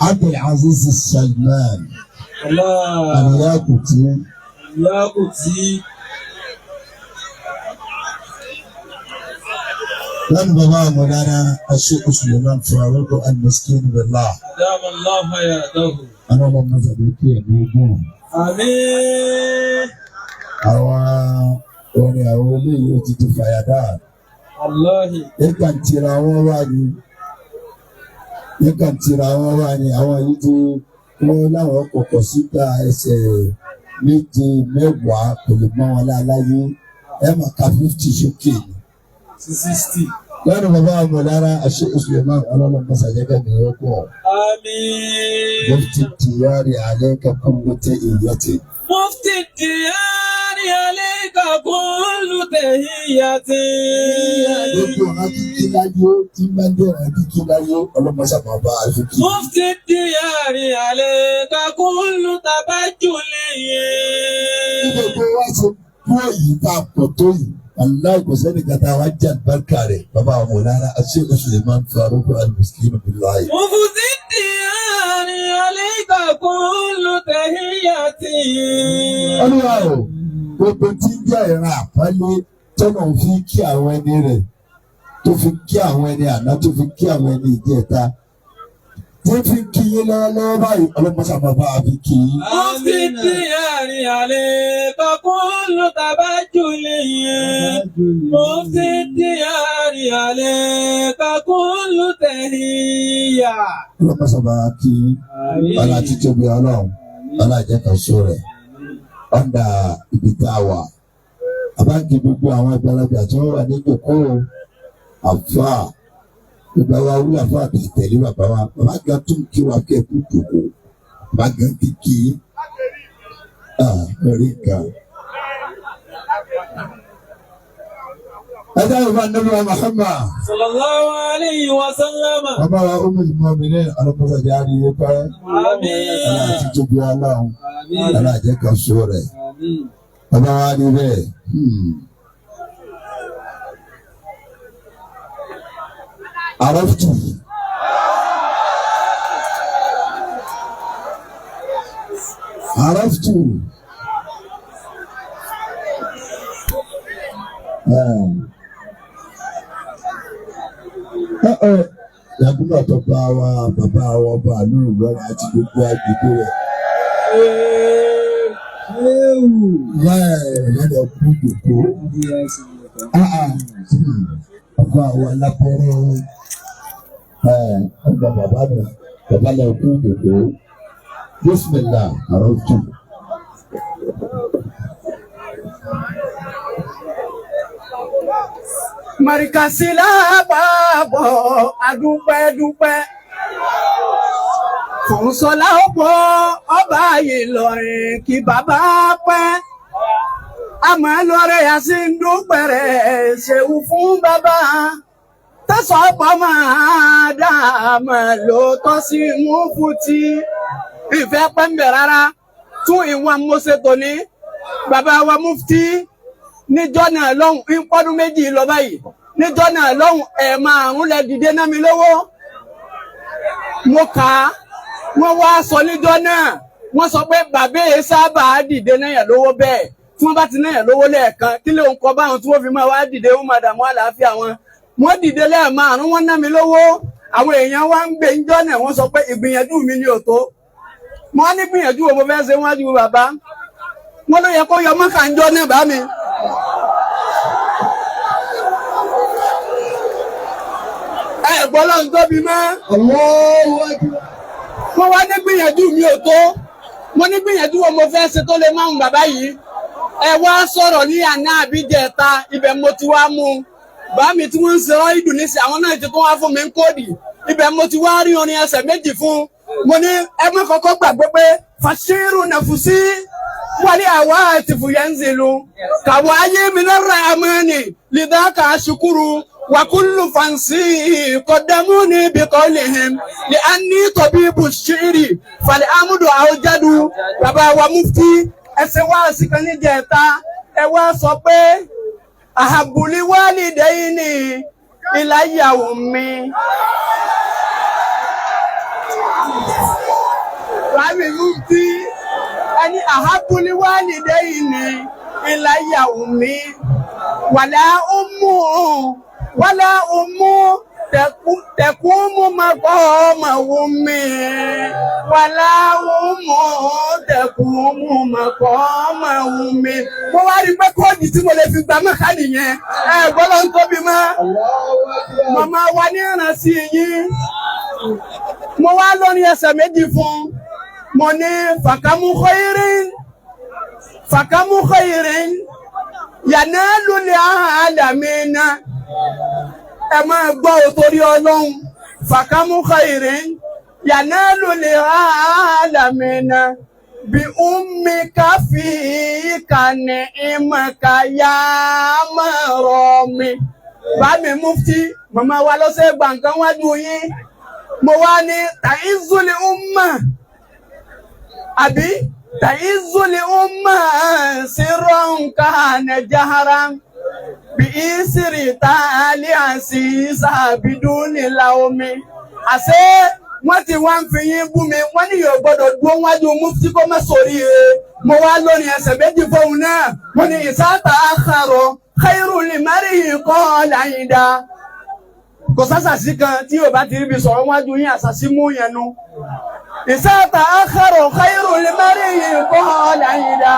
عبد العزيز السلمان Allah. Àríyá Kùtì. Yakuti. Lẹ́nu bàbá àmọ̀dára Sheikh Suleiman Faruku al-Miskin Billah. Dama Allah hayatahu. Ọlọ́run mọ́sàbí kí ẹ̀mí ogun. Àmín. Àwọn orin àwọn eléyìí ó ti di fàyàdà. Allahi. Nígbà tira wọn wá ní. Nígbà tira wọn wá ní àwọn yìí ti wọ́n láwọn kọ̀kọ̀ síta ẹsẹ̀ méje mẹ́wàá kò lè mọ́ wọn láláyé. Ẹ máa ka 50 sókè ni. 60. Lẹ́nu bàbá àmọ̀dára Sheikh Suleiman ọlọ́run mọ́sàbí kí ẹ̀mí ogun. Àmín. Mufti diyari alayka kullu tahiyyati. Mufti diyari alayka kullu tahiyyati. Gbogbo ọ̀ràn kíkí láyé tí máa ń dé ọ̀ràn kíkí láyé ọlọ́mọṣàmọ́ bá a fi kí. Mufti diyari alayka kullu tabajjuli. Bí gbogbo wa ṣe dúró yìí tá a pọ̀ tó yìí, aláì kò sẹ́ni kata wa jẹ́ àlùbáríkà rẹ̀. Bàbá Mọ̀lára Sheikh Suleiman Faruku al-Miskin Billahi. Mufti diyari alayka kullu tahiyyati. Olúwa o, gbogbo tí ń jẹ́ ìran àpọ́nlé tọ́nà fi kí àwọn ẹni rẹ̀ tó fi kí àwọn ẹni àná tó fi kí àwọn ẹni ìjẹta tí fi kí yín lọ́wọ́lọ́wọ́ báyìí ọlọ́mọṣàmọ́ bá a fi kí yín. Mufti diyari alayka kullu tabajjuli. Mufti diyari alayka kullu tahiyya. Ọlọ́mọṣàmọ́ bá a kí yín. Ọlá títóbi ọlọ́run ọlá ìjẹ́kọ̀ọ́sọ rẹ̀ ọ̀ndà ibi tá a wà. Àbáǹkì gbogbo àwọn àgbàlagbà tí wọ́n wà ní ìjòkó àfáà gbogbo àwa wúlò àfáà tó tẹ̀lé bàbá wa bàbá gan tún kí wa kí ẹ kú jòkó bàbá gan kíkí orí nǹkan. Ẹ dáhùn bá Nàbí wa Muhammad. Sallallahu alayhi wa sallam. Bàbá wa Ummul Mu'minin ọlọ́mọdé àríyé pẹ́. Àmín. Ọlá àti tóbi ọlọ́run ọlá àjẹkọ̀ọ́sọ rẹ̀. Bàbá wa rí bẹ́ẹ̀. Àrọ́fùtù. Àrọ́fùtù. Yàgùnbà tó bá wa bàbá wa ọba àlú Ìlọrin àti gbogbo agbègbè rẹ̀. Láì lọ́dọ̀ kú jòkó. Bàbá wa lápẹ́rẹ́ ọgbà bàbá mi bàbá lọ kú jòkó. Bísímìlà àrọ́jù. Màrìkàsí lápapọ̀ adúpẹ́dúpẹ́. Fòǹsọ́lá ọ̀pọ̀ ọba Ìlọrin kí bàbá pẹ́. Àmọ́ lọ́rẹ́ yà sí ń dúpẹ́ rẹ̀ ṣeun fún bàbá. Tẹ̀sán ọ̀pọ̀ máa dá àmọ́ lóòótọ́ sí mú fún ti. Ìfẹ́ pẹ́ ń bẹ̀ rárá tún ìwọ̀n mọ́sẹ̀ tòní. Bàbá wa mufti níjọ́ náà lọ́hùn ń pọ́dún méjì lọ báyìí níjọ́ náà lọ́hùn ẹ̀ márùn lẹ dìde ná mi lówó mo kà á wọ́n wá sọ níjọ́ náà wọ́n sọ pé bàbá yẹn sábà dìde náà yàn lówó bẹ́ẹ̀ tí wọ́n bá ti náà yàn lówó lẹ́ẹ̀kan kí ló ń kọ báwọn tí wọ́n fi máa wá dìde wọ́n máa dààmú àlàáfíà wọn wọ́n dìde lẹ́ẹ̀márùn wọ́n ná mi lówó àwọn èèyàn wá ń gbé níjọ́ náà wọ́n sọ pé ìgbìyànjú mi ni ò tó mo wá ní gbìyànjú wo mo fẹ́ ṣe wájú bàbá wọ́n ló yẹ kó yọ mọ́kà ń jọ́ náà bá mi. Ẹ̀gbọ́n lọ́n tóbi mọ́. Mo wá ní gbìyànjú mi ò tó. Mo ní gbìyànjú wo mo fẹ́ ṣe tó lè máa ń bàbá yìí. Ẹ wá sọ̀rọ̀ ní àná àbíjẹta ibẹ̀ mo ti wá mú un. Bàbá mi tí wọ́n ń ṣe ọ́ ìdùn níṣẹ́ àwọn náà ti tún wá fún mi ń kóòdì. Ibẹ̀ mo ti wá rí orin ẹsẹ̀ méjì fún un. Mo ní ẹ má kọ́kọ́ gbàgbé pé Fàṣírù nàfùsí wálé àwa àti fùyẹ́nzìlú. Kàwá ayé mi lọ́rọ̀ àmọ́ni lìdákà ṣukúrú. وكل فانسي قدموني بقولهم لأني طبيب الشعر فالأمد أوجد bàbá wa mufti ẹsẹ̀ wá sí kan níjẹta ẹ wá sọ pé àhàbùlí wálìdẹ́yìnì ìláyàwó mi. Bàbá mufti Ẹni àhábùlí wálìdayni ilayya ummi wàlá ummu wàlá ummu tẹ̀kúmù maqama ummi wàlá ummu tẹ̀kúmù maqama ummi. Mo wá rí pé kóòdù tí mo lè fi gba mọ́ká nìyẹn. Ẹ gbọ́dọ̀ ń tóbi mọ́. Màmá wa ní ìrántí yín. Mo wá lórí ẹsẹ̀ méjì fún un. Mo ní fàkámú khairin fàkámú khairin yanalu li alamina. Ẹ máa gbọ́ ò torí Ọlọ́run. Fàkámú khairin yanalu li alamina bí ummika fika ni'maka ya marami. Bá mi mufti, màmá wa lọ́sẹ̀ gbà nǹkan wájú yín. Mo wá ní ta'izul umma àbí ta'izul umma sirran kana jaharan bí ìsírí tààlì àṣìṣà bidúni laomi. Àṣé wọ́n ti wá ń fi yín bú mi, wọ́n ní yóò gbọ́dọ̀ dúró wájú mufti kó má sórí e. Mo wá lórí ẹsẹ̀ méjì fóun náà, mo ní ìsáàtà àkàrọ̀ khairu limari qala ìdá. Kò sásàsí kan tí yóò bá ti ríbi sọ̀rọ̀ wájú yín àṣàsí mú yẹn nu. Ìsáàtà àkàrọ̀ khairu limari qala ìdá.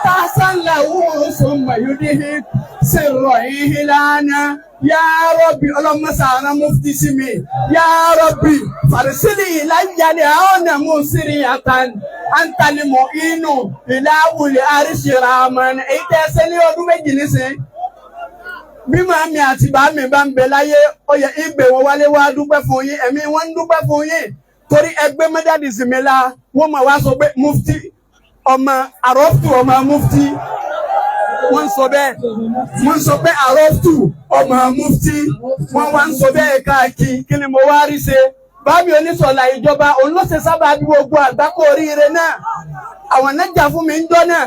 Tásán lahu summa yudihi sirra ihlana. Ya Rabbi ọlọ́mọ sàrán mufti sí mi. Ya Rabbi farisili ìlàjà ni àwọn ọ̀nà mú sírí àtàn. Antalimọ̀ inú ìlàwùlẹ̀ àríṣìíramọ̀. Èyí tẹ́ ẹ sẹ́ ní ọdún méjì nísìnyí. Bí màmí àti bàmí bá ń bẹ láyé, ó yẹ ìgbè wọn wálé wá dúpẹ́ fún yín, ẹ̀mí wọn ń dúpẹ́ fún yín. Torí ẹgbẹ́ mẹ́dàdì sì mi la, wọ́n máa wá sọ pé mufti ọmọ àrọ́fù ọmọ mufti. Wọ́n ń sọ bẹ́ẹ̀, wọ́n ń sọ pé àrọ́fù ọmọ mufti. Wọ́n wá ń sọ bẹ́ẹ̀ káàkiri, kí ni mo wá rí ṣe? Bámi onísọ̀là ìjọba, òun ló ṣe sábà bí gbogbo àgbákò oríire náà. Àwọn nájà fún mi ń jọ́ náà,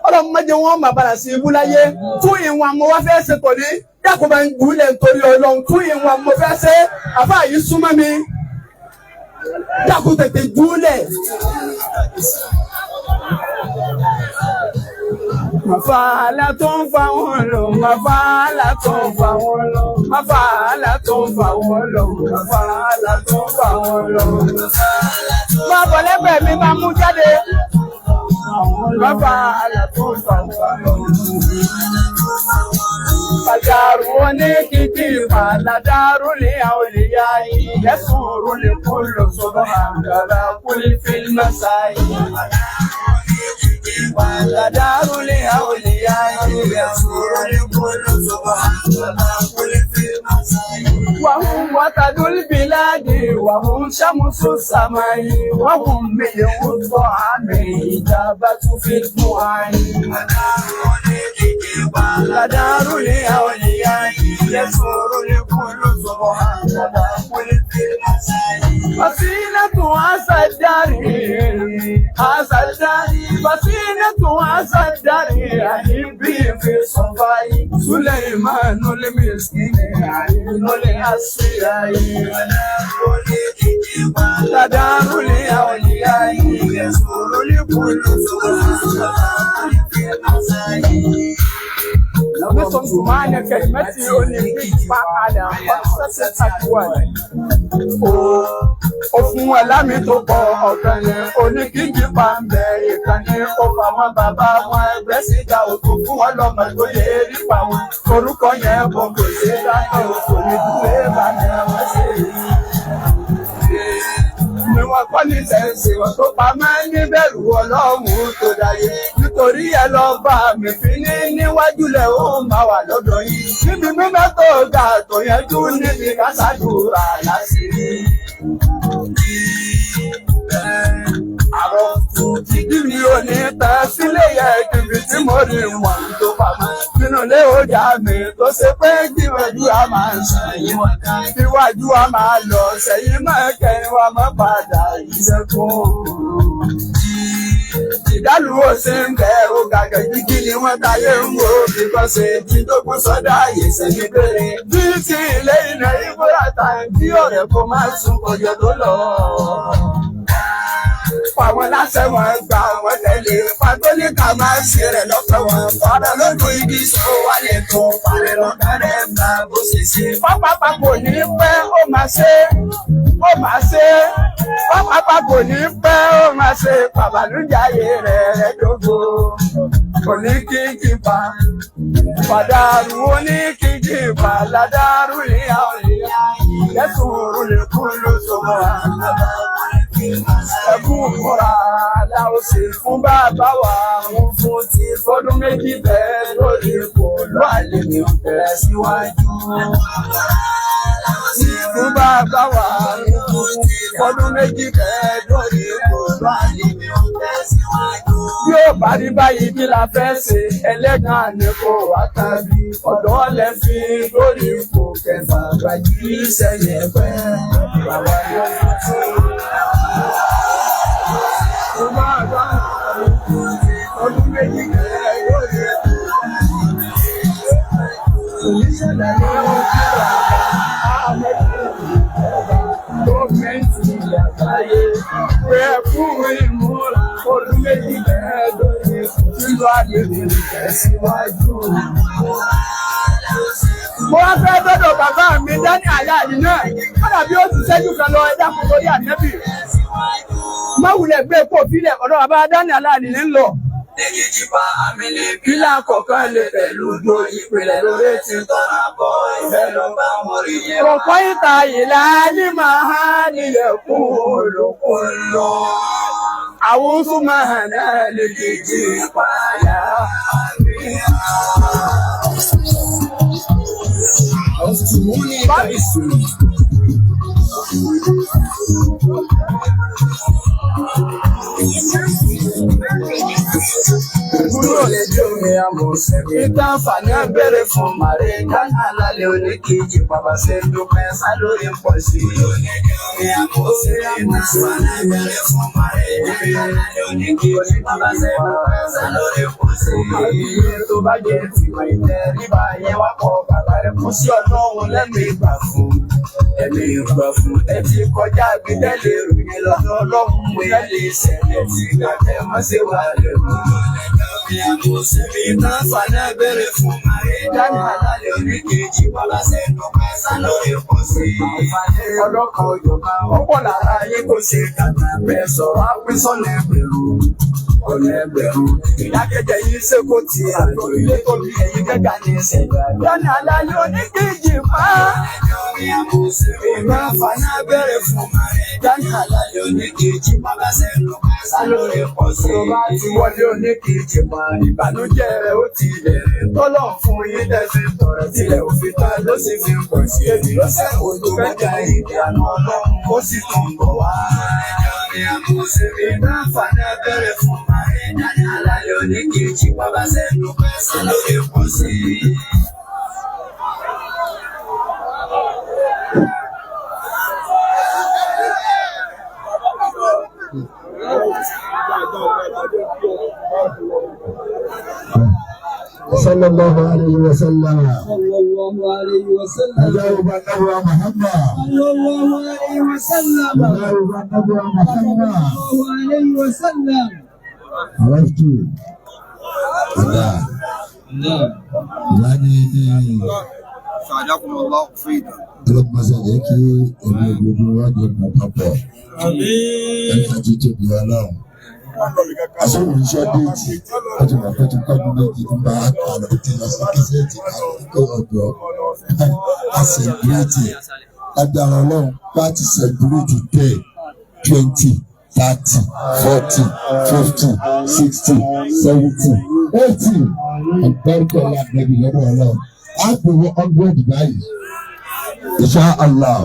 ọlọ́run má jẹ́ wọn mà padà sí ibú láyé. Tún ìwọ̀n mo wá fẹ́ ṣe tòní, dákun bá ń gúnlẹ̀ nítorí Ọlọ́run. Tún ìwọ̀n mo fẹ́ ṣe, àfáà yìí súnmọ́ mi. Dákun tètè gúnlẹ̀. Màfàlà tó ń fa wọn lọ, màfàlà tó ń fa wọn lọ, màfàlà tó ń fa wọn lọ, màfàlà tó ń fa wọn lọ. Má bọ̀ lẹ́gbẹ̀ẹ́ mi máa mú jáde. Màfàlà tó ń fa wọn lọ. Fàjàrú oníkìkì fàlàdàrú lè àwòlíyá yìí. Yẹ́sùn lè kó lọ sọ́dọ̀ àgàrà kúlí fílmù sáyé. Fàlàdàrú lè àwòlíyá yìí. Yẹ́sùn lè kó lọ sọ́dọ̀ àgàrà kúlí fílmù sáyé. وهم وتد البلاد وهم شمس السماء وهم ملء الطعام إجابة في الدعاء. لدار الأولياء يسور لكل سبحان كل في المساء. فسيلة عسى الدار عسى الدار فسيلة عسى الدار أحبي في صفاي سليمان المسكين عين الأسياء. لدار الأولياء يسور لكل سبحان في المساء. نصف معنى كلمتي فعلى خمسة أكوان. Ó fún wa lámì tó pọ̀ ọ̀kan ní oníkíkí pàmbẹ́ ìkànnì ó fa wọn bàbá wọn ẹgbẹ́ síta òkú fún wọn lọ́mọ tó yẹ rí pa wọn. Orúkọ yẹn bọ̀ kò ṣe dákẹ́ òkò ní dúró bá mi wọ́n ṣe rí. Ni wọ́n kọ́ ní sẹ́ǹsì wọn tó pa máa ń níbẹ̀rù Ọlọ́run tó dáyé. Nítorí ẹ lọ bá mi fi ní níwájú lẹ̀ ó máa wà lọ́dọ̀ yín. Níbi mímọ́ tó ga tó yanjú níbi ká ṣàdúrà láṣìírí. Àrọ̀ ìdí mi ò ní tán sílé yẹ kíbi tí mo rí wọn tó pamọ́. Nínú ilé ọjà mi tó ṣe pé gbìyànjú a máa ń sàn yín wọn ká. Iwájú a máa lọ sẹ́yìn mọ́ kẹrin wa mọ́ padà ìṣẹ́kùn. Ìdálù ó ṣe ń bẹ ó gàgà jíjí ni wọ́n táyé ń wo bíkọ́sì tí tó kún sọ́dá àyèsẹ̀ ní péré. Bí ti ilé iná ìbúra ta bí ọ̀rẹ́ kó máa sùn kọjọ tó lọ. pa wọn láṣẹ wọn gbà wọn tẹ̀lé. Pàtólíkà máa ń ṣe rẹ̀ lọ́fẹ̀ẹ́ wọn. Fọ́nà lójú igi sọ wà lè tó. Parẹ́ lọ́kàrẹ́ gbà bó ṣe ṣe. Pápápá kò ní pẹ́ ó máa ṣe. Ó máa ṣe. Pápápá kò ní pẹ́ ó máa ṣe. Bàbálújáyé rẹ̀ rẹ̀ dógó. Kò ní kí kí pa. Pàdánù oníkíkí pa ládàrú ní àwọn ìyá. Yẹ́sùn òrùlé kú ló sọ wá. Ẹkú múra láò ṣe fún bàbá wa. Wọ́n fún ti fọdún méjì bẹ́ẹ̀ lórí kò lọ àlè mi ò tẹ̀ síwájú. Fún bàbá wa fọdún méjì bẹ́ẹ̀ lórí kò lọ àlè mi ò tẹ̀ síwájú. Bí ó bá rí báyìí kí la fẹ́ ṣe ẹlẹ́gàn ni kò wá tàbí ọ̀dọ́ lẹ fi lórí ipò kẹfà gbàjí sẹ́yìn ẹ̀pẹ́ bàbá yóò tún. Mo máa bá ọdún méjì kẹrẹ lórí ipò. Oníṣẹ̀lẹ̀ ni wọ́n ti rà gọ́ọ̀mẹ̀ntì àgbáyé. Pé ẹkú ìmúra ọdún méjì kẹrẹ lórí ipò nílò àlejò ìtẹ̀síwájú. Mo wá fẹ́ dọ́dọ̀ bàbá mi dání àyà yìí náà. Kọ́dà bí ó ti ṣẹ́jú kan lọ ẹja kò lórí ànẹ́bì. Má wulẹ̀ gbé kó fílẹ̀ ọ̀dọ̀ bàbá dání àlá yìí ń lọ. Pílà kọ̀ọ̀kan lè pẹ̀lú do ìpìlẹ̀ lórí ti tọ́ra bọ̀ ìfẹ́ ló bá wọn rí yẹn. Kọ̀kọ́ ìta ìlà ní màá nílẹ̀ kún olókun lọ. Àwọn súnmọ́ náà lè kejì padà. Kúrò lójú mi àmọ̀sẹ̀ mi. Ìtàn fàní abẹ́rẹ́ fún màrí. Dáná lálẹ́ oníkejì bàbá ṣe ń dúpẹ́ sá lórí pọ̀ sí i. Àmọ̀sẹ̀ mi. Ìtàn fàní abẹ́rẹ́ fún màrí. Dáná lálẹ́ oníkejì bàbá ṣe ń dúpẹ́ sá lórí pọ̀ sí i. Àbíyé tó bá jẹ́ tìmọ̀ ìtẹríba yẹn wá kọ́ bàbá rẹ̀ kú sí ọlọ́run lẹ́nu ìgbà fún. Ẹ̀mí ìgbà fún. Ẹ ti kọjá gbẹdẹ́lẹ̀ ròyìn lọ́dọ̀ ọlọ́run mú ẹ lè ṣẹlẹ̀ tí gbàgbẹ́ mọ́ sí wà lẹ́nu. Ọlọ́kan òjọ̀kan ọ̀pọ̀ lára yín kò ṣe kàtà bẹ́ẹ̀ sọ̀rọ̀ àpínsọ̀nà ẹgbẹ̀rún ọ̀nà ẹgbẹ̀rún. Ìdákẹ́jẹ́ yìí ṣe kò tí àjò ilé tó bí ẹ̀yìn gẹ́gà ní ìṣẹ̀dá. Dáná alálẹ́ oníkejì pa. Ìgbà fana bẹ̀rẹ̀ fún Dáná alálẹ́ oníkejì bàbá sẹ́nu sálórí pọ̀ sí. Tó bá ti wọlé oníkejì pa, ìbànújẹ́ rẹ̀ ó ti bẹ̀rẹ̀. Tọ́lọ̀ fún yín tẹ̀sí tọ̀rọ̀ tilẹ̀ òfin tán ló sì fi pọ̀ sí. Èmi ló sẹ́ òjò mẹ́ta ìdáná ọlọ́run ó sì tún bọ̀ wá. Ìgbà fana bẹ̀rẹ̀ fún Dáná alálẹ́ oníkejì bàbá sẹ́nu sálórí pọ̀ sí. Sallallahu alayhi wa sallam. Sallallahu alayhi wa sallam. Ajáwó bá náwó Muhammad. Sallallahu alayhi wa sallam. Ajáwó bá náwó Muhammad. Sallallahu alayhi wa sallam. Àrẹ́tù. Ọ̀dà. Ìyá ní ọlọ́mọṣẹ́ jẹ́ kí ẹ̀mí gbogbo wa jọ mọ̀ papọ̀. Ẹ̀ka títóbi ọlọ́run. Aṣọ́wò iṣẹ́ déètì, ó ti mọ̀ pé ti kọ́dún méjì ń bá a kà lọ ti lọ sí kíṣẹ́ẹ̀tì ká ọ̀dọ́. A sẹ̀búrẹ́tì agbára ọlọ́run bá ti sẹ̀búrẹ́tì 10, 20, 30, 40, 50, 60, 70, 80. Àgbẹ̀rẹ̀kọ̀ làbẹ̀bí lọ́dọ̀ ọlọ́run. A pè wọ́n 100 báyìí. Insha Allah.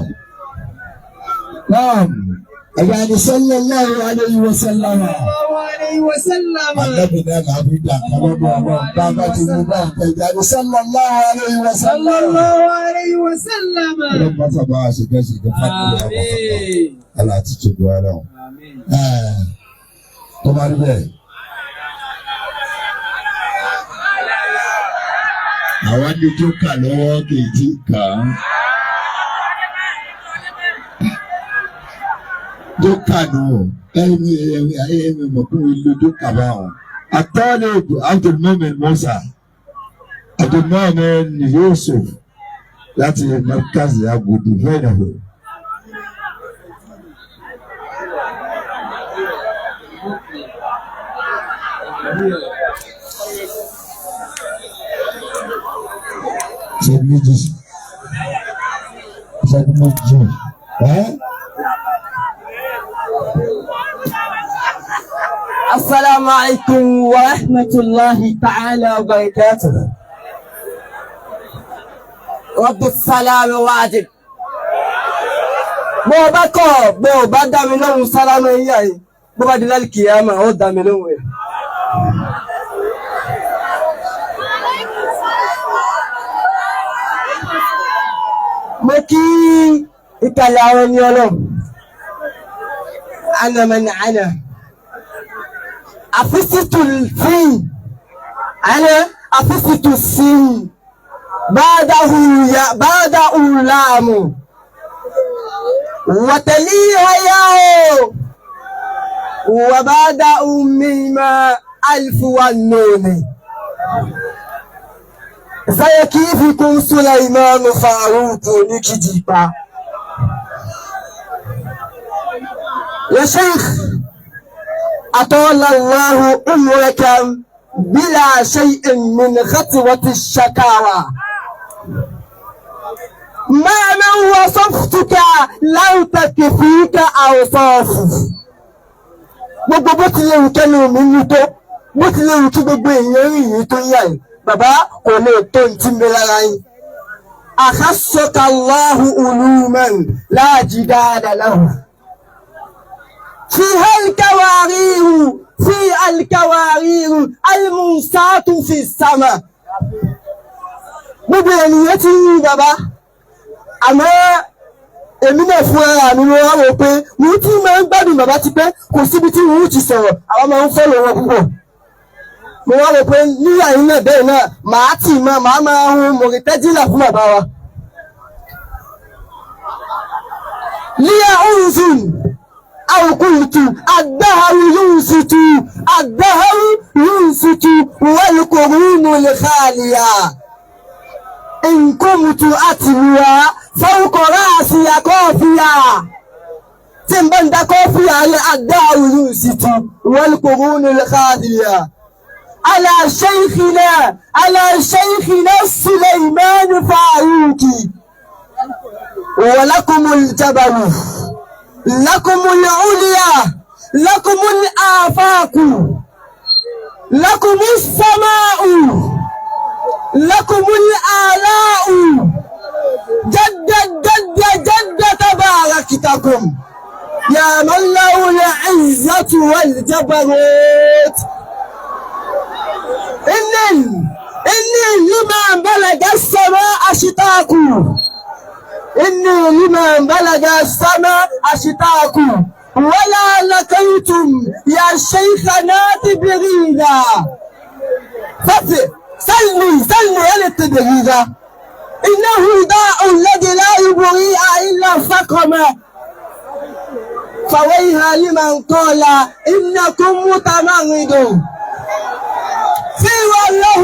Naam. Ẹ̀yà ni sallallahu alayhi wa sallam. Sallallahu alayhi wa sallam. Ànábì náà là fi dà kálọ́dọ̀ ọlọ́run. Bá a bá ti mú bá ń pẹ́ ìjà ni sallallahu alayhi wa sallam. Sallallahu alayhi wa sallam. Ọlọ́run bá sábà ṣèkẹ́ṣèkẹ́ fún àwọn ọmọ Àmín. Allah ti tóbi ọlọ́run. Àmín. Tó bá rí bẹ́ẹ̀. Àwa ní tó kà lọ́wọ́ kì í ti kà á. Jókà nù ẹ̀mí ẹ̀mí ẹ̀mí mọ̀kún ìlú jókà báwọn. Àtọ́lẹ̀ Abdulmumin Musa Abdulmumin Yusuf láti Markaz Agodi Fẹ́nàfẹ́. Ìṣẹ́jú méjì. Ìṣẹ́jú méjì. Ẹ́ السلام عليكم ورحمة الله تعالى وبركاته. رب السلام واجب. Bó o bá kọ̀ bó o bá dá mi lóhùn sálámù yíyá yìí bó bá di lálẹ́ kìyàmà ó dá mi lóhùn ẹ̀. Mo kí ìkàlẹ̀ àwọn ẹni ọlọ́run. Ana man ana. أفست الفين أنا أفست السين بعده يا بعده لام وتليها ياء وبعد ميم ألف والنون سيكيفكم سليمان فاروق نكديبا يا شيخ أطال الله عمرك بلا شيء من خطوة الشكاوى ما من وصفتك لو تكفيك أوصاف. Gbogbo bó tilẹ̀ wù kẹ́nu mi ní tó bó tilẹ̀ wù kí gbogbo èèyàn rìn yìí tó yà yìí bàbá kò lè tó ní tí ń bẹ lára yín. أخصك الله علوما لا جدال له فيها الكوارير في الكوارير المنساة في السماء. Gbogbo ènìyàn ti ń yí bàbá àmọ́ èmi náà fún ara mi ló wá wò pé mo ti máa ń gbádùn bàbá ti pẹ́ kò síbi tí wọ́n ti sọ̀rọ̀ àwọn máa ń fọ́lọ̀ wọn púpọ̀. Mo wá wò pé níyà yín náà bẹ́ẹ̀ náà màá tì máa màá máa hun mọ̀rìtẹ́jìlá fún bàbá wa. Líyà ounzun أو قلت الدهر ينصت الدهر ينصت والقرون الخالية إن كنت أتلوها فوق رأسي قافية تنبن قافية الدهر ينصت والقرون الخالية على شيخنا على شيخنا سليمان فاروق ولكم الجبل لكم العليا لكم الآفاق لكم السماء لكم الآلاء جد جد جد تباركتكم يا من له العزة والجبروت. إني لمن بلغ السماء أشتاق إني لمن بلغ السماء أشتاق ولا لقيتم يا شيخنا تبريدا. سلني سلني يا التبريدا إنه داء الذي لا يبرئ إلا فقم. فويها لمن قال إنكم متمردون سوى له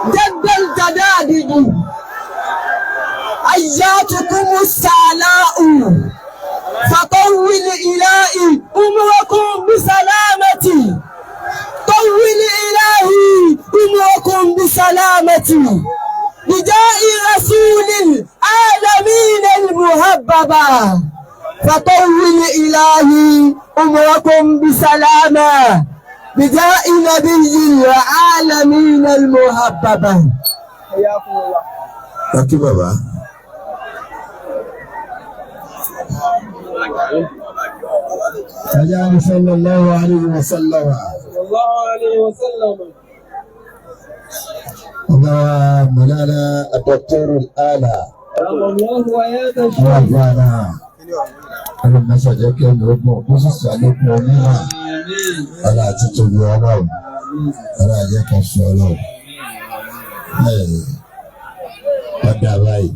جد الجدادد أياتكم السالاء فطول إلهي أمركم بسلامتي طول إلهي أمركم بسلامتي بجاء رسول العالمين المهببة فطول إلهي أمركم بسلامة بجاء نبي العالمين المهببة. حياكم الله. Thank you, Baba. Ẹja sallallahu alayhi wa sallam. Sallallahu alayhi wa sallam. Ọba wa Mọ̀lára Dr. Ala. Allahu ayata Wọ́n àgbà náà. Ọlọ́mọṣà jẹ́ kí ẹnu ogun kó sì ṣàlékún onímọ̀. Ọlá àti tóbi ọlọ́run. Ọlá àjẹ́ kan sọ ọlọ́run. Ọ̀dà báyìí.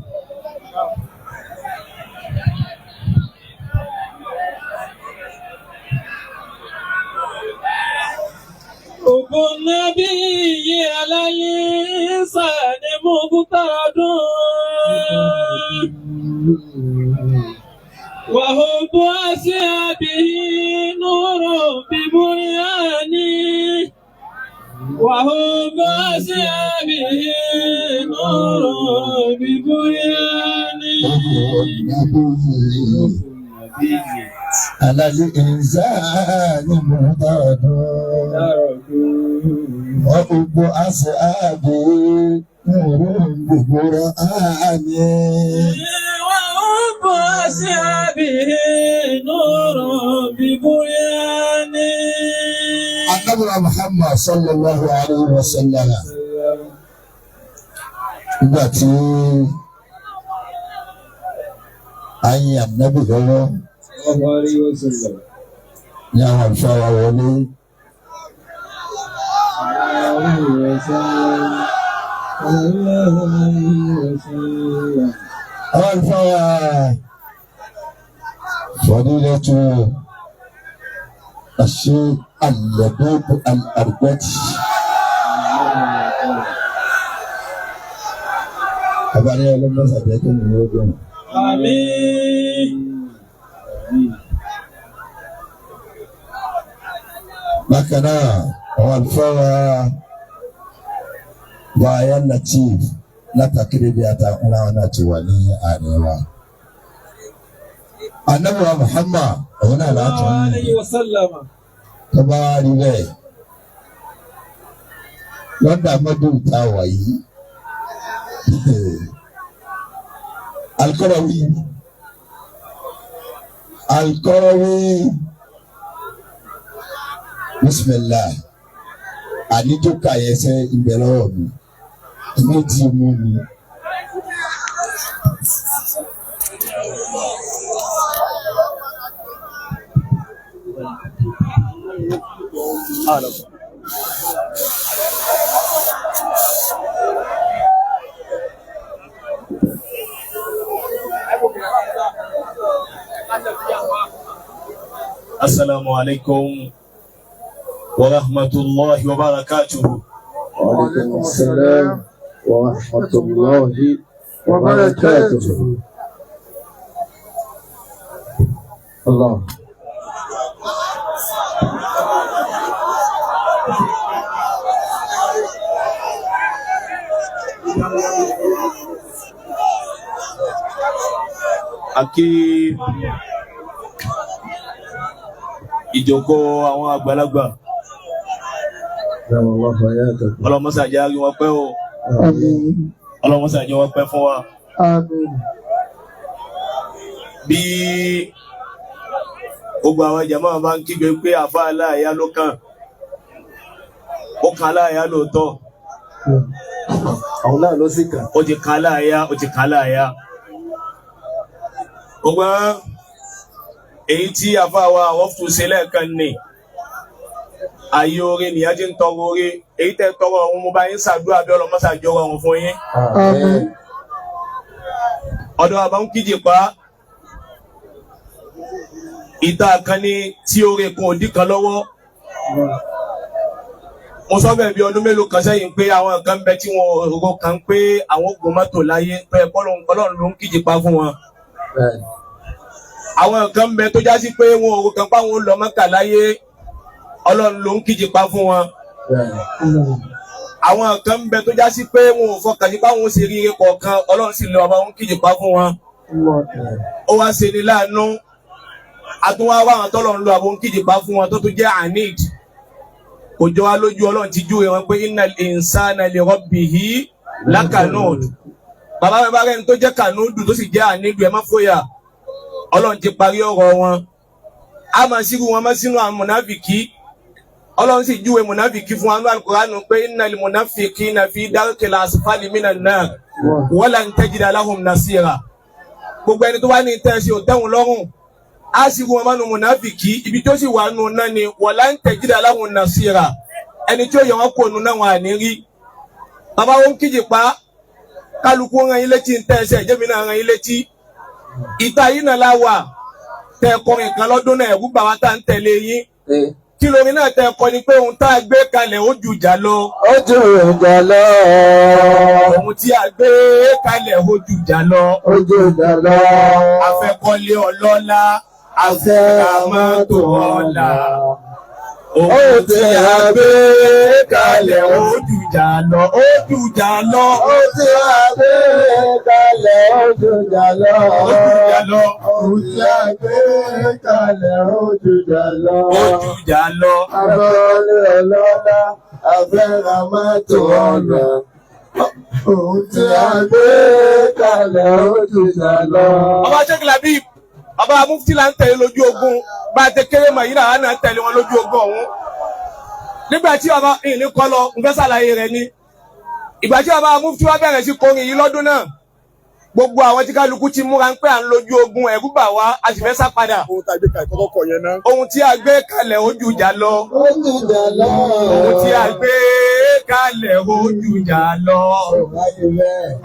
وحب أصحابه نور ببرهانه وحب أصحابه نور ببرهانه. على الإنسان مضاد وحب أصحابه نور بقرآن. وحب أصحابه نور ببرهانه. Ànábì Muhammad sallallahu alayhi wa sallam. Nígbà tí a yin ànábì lọ́wọ́ ní àwọn àlùfáà wa wọlé. Àwọn àlùfáà wa Fadilatu Sheikh Al-Labib Al-Arbati. Abáni ọlọ́mọ sàbẹ̀ tó ní ogun. Àmín. Bákan náà, àwọn àlùfáà wa Wàyà Latif látàkiri bí àtàkùn àwọn náà ti wà ní àárín wa. Ànábì wa Muhammad òun náà látọ̀ ní Alayhi wa sallam. tó bá wá rí bẹ́ẹ̀. Lọ́dà mọ́dún tá a wà yìí. Al-Qarawi Al-Qarawi Bismillah àníjókà yẹn sẹ́ ibẹ̀ lọ́wọ́ mi ilé tí mú mi. Assalamu alaikum wa rahmatullahi wa barakatuhu. وعليكم السلام ورحمة الله وبركاته. الله. A kí ìjókòó àwọn àgbàlagbà. دام الله حياتكم. Ọlọ́mọ́sà jẹ́ á rí wọn pẹ́ o. آمين. Ọlọ́mọ́sà jẹ́ wọn pẹ́ fún wa. آمين. Bí gbogbo àwọn jàmáà bá ń kígbe pé àfa aláàyá ló kàn. Ó kan aláàyá lóòótọ́. Àwọn náà ló sì kàn. Ó ti kan aláàyá, ó ti kan aláàyá. Gbogbo èyí tí àfa wa àwọn fún ṣe lẹ́ẹ̀kan ni. Ayé oore nìyá ti ń tọrọ oore. Èyí tẹ́ tọrọ ọ̀hún mo bá yín ṣàdúrà bí ọlọ́mọ́sà jọrọ ọ̀hún fún yín. Àmín. Ọ̀dọ̀ àbá ń kíjì pa. Ìta kan ní tí oore kan ò dí kan lọ́wọ́. Mo sọ bẹ́ẹ̀ bí ọdún mélòó kan sẹ́yìn pé àwọn kan ń bẹ tí wọn ò kàn pé àwọn ogun mọ́tò láyé pé Ọlọ́run ló ń kíjì pa fún wọn. Àwọn kan ń bẹ tó já sí pé wọn ò kàn pé àwọn ò lọ Mẹ́kà láyé, Ọlọ́run ló ń kíjì pa fún wọn. Àwọn kan ń bẹ tó já sí pé wọn ò fọkàn sí pé àwọn ò ṣe ríire kọ̀ọ̀kan, Ọlọ́run sì lọ ọba wọn kíjì pa fún wọn. Ó wá ṣe ni láàánú. Àtúnwá wá àwọn tọ́lọ̀ ń lo àwọn kíjì pa fún wọn tó tún jẹ́ anid. Kò jọ wá lójú Ọlọ́run ti júwe wọn pé innal insana li rabbihi lakanud. Bàbá mi bá rẹ́ni tó jẹ́ kànúdù tó sì jẹ́ ànídù, ẹ má fòyà. Ọlọ́run ti parí ọ̀rọ̀ wọn. A máa ṣírú wọn mọ́ sínú àwọn mùnáfìkì. Ọlọ́run sì júwe mùnáfìkì fún wa nínú Al-Qur'an pé innal munafiqina fi darkil asfali minan nar walan tajida lahum nasira. Gbogbo ẹni tó bá ní tẹ́ ṣe òtẹ́hùn lọ́rùn, a sì rú wọn mọ́nu mùnáfìkì, ibi tó sì wà nù náà ni walan tajida lahum nasira. Ẹni tí ó yẹ wọn kó nu náà wọn à ní rí. Bàbá wọn kíjì pa, kálukú rán yín létí ń tẹ́ ẹsẹ̀, jẹ́mi náà rán yín létí. Ìta yìí náà la wà, tẹ́ kọrin kan lọ́dún náà, ẹ̀rú bàbá tá ń tẹ̀lé yín. Kí lórin náà tẹ kọ ni pé ohun tá a gbé kalẹ̀ ó ju ìjà lọ. Ó ju ìjà lọ. Ohun tí a gbé kalẹ̀ ó ju ìjà lọ. Ó ju ìjà lọ. A fẹ́ kọ́lé ọlọ́lá, a fẹ́ ra mọ́tò ọ̀la. Ohun tí a gbé kalẹ̀ ó ju ìjà lọ. Ó ju ìjà lọ. Ohun tí a gbé kalẹ̀ ó ju ìjà lọ. Ó ju ìjà lọ. Ohun tí a gbé kalẹ̀ ó ju ìjà lọ. Ó ju ìjà lọ. A fẹ́ kọ́lé ọlọ́lá, a fẹ́ ra mọ́tò ọ̀la. Ohun tí a gbé kalẹ̀ ó ju ìjà lọ. Ọba Sheikh Labib, ọba mufti là ń tẹ̀lé lójú ogun, bá a ti kéré mọ̀ yìí náà á tẹ̀lé wọn lójú ogun ọ̀hún. Nígbà tí ọba ìní kọ́ lọ, n fẹ́ ṣàlàyé rẹ̀ ni. Ìgbà tí ọba mufti wa bẹ̀rẹ̀ sí kọrin yìí lọ́dún náà, gbogbo àwọn tí kálukú ti múra ń pẹ́ à ń lójú ogun, ẹ̀rú bà wá, a sì fẹ́ sá padà. Ohun tá a gbé kalẹ̀ kọ́kọ́ kọ yẹn náà. Ohun tí a gbé kalẹ̀ ó ju ìjà lọ. Ó ju ìjà lọ. Ohun tí a gbé kalẹ̀ ó ju ìjà lọ.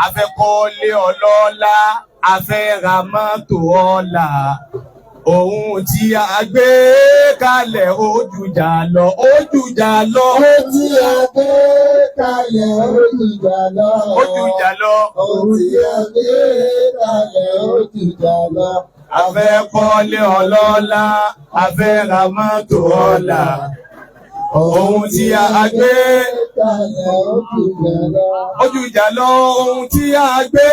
A fẹ́ kọ́lé ọlọ́lá, a fẹ́ ra mọ́tò ọ̀la. Ohun tí a gbé kalẹ̀ ó ju ìjà lọ. Ó ju ìjà lọ. Ohun tí a gbé kalẹ̀ ó ju ìjà lọ. Ó ju ìjà lọ. Ohun tí a gbé kalẹ̀ ó ju ìjà lọ. A fẹ́ kọ́lé ọlọ́lá, a fẹ́ ra mọ́tò ọ̀la. Ohun tí a gbé kalẹ̀ ó ju ìjà lọ. Ó ju ìjà lọ. Ohun tí a gbé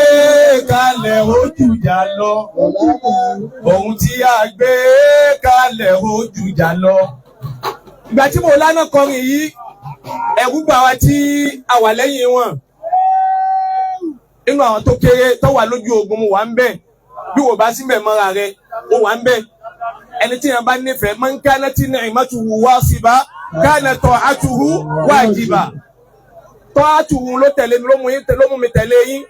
kalẹ̀ ó ju ìjà lọ. Ohun tí a gbé kalẹ̀ ó ju ìjà lọ. Ìgbà tí mo lánàá kọrin yìí, ẹ̀rù bà wá tí a wà lẹ́yìn wọn. Nínú àwọn tó kéré tó wà lójú ogun mo wà ń bẹ̀. Bí wò bá síbẹ̀ mọ́ra rẹ̀, mo wà ń bẹ̀. Ẹni tí yẹn bá nífẹ̀ẹ́, man kanati ni'matuhu wasiba, kana ta'atuhu wajiba. Ta'atuhu ló tẹ̀lé mi, ló mú mi tẹ̀lé yín.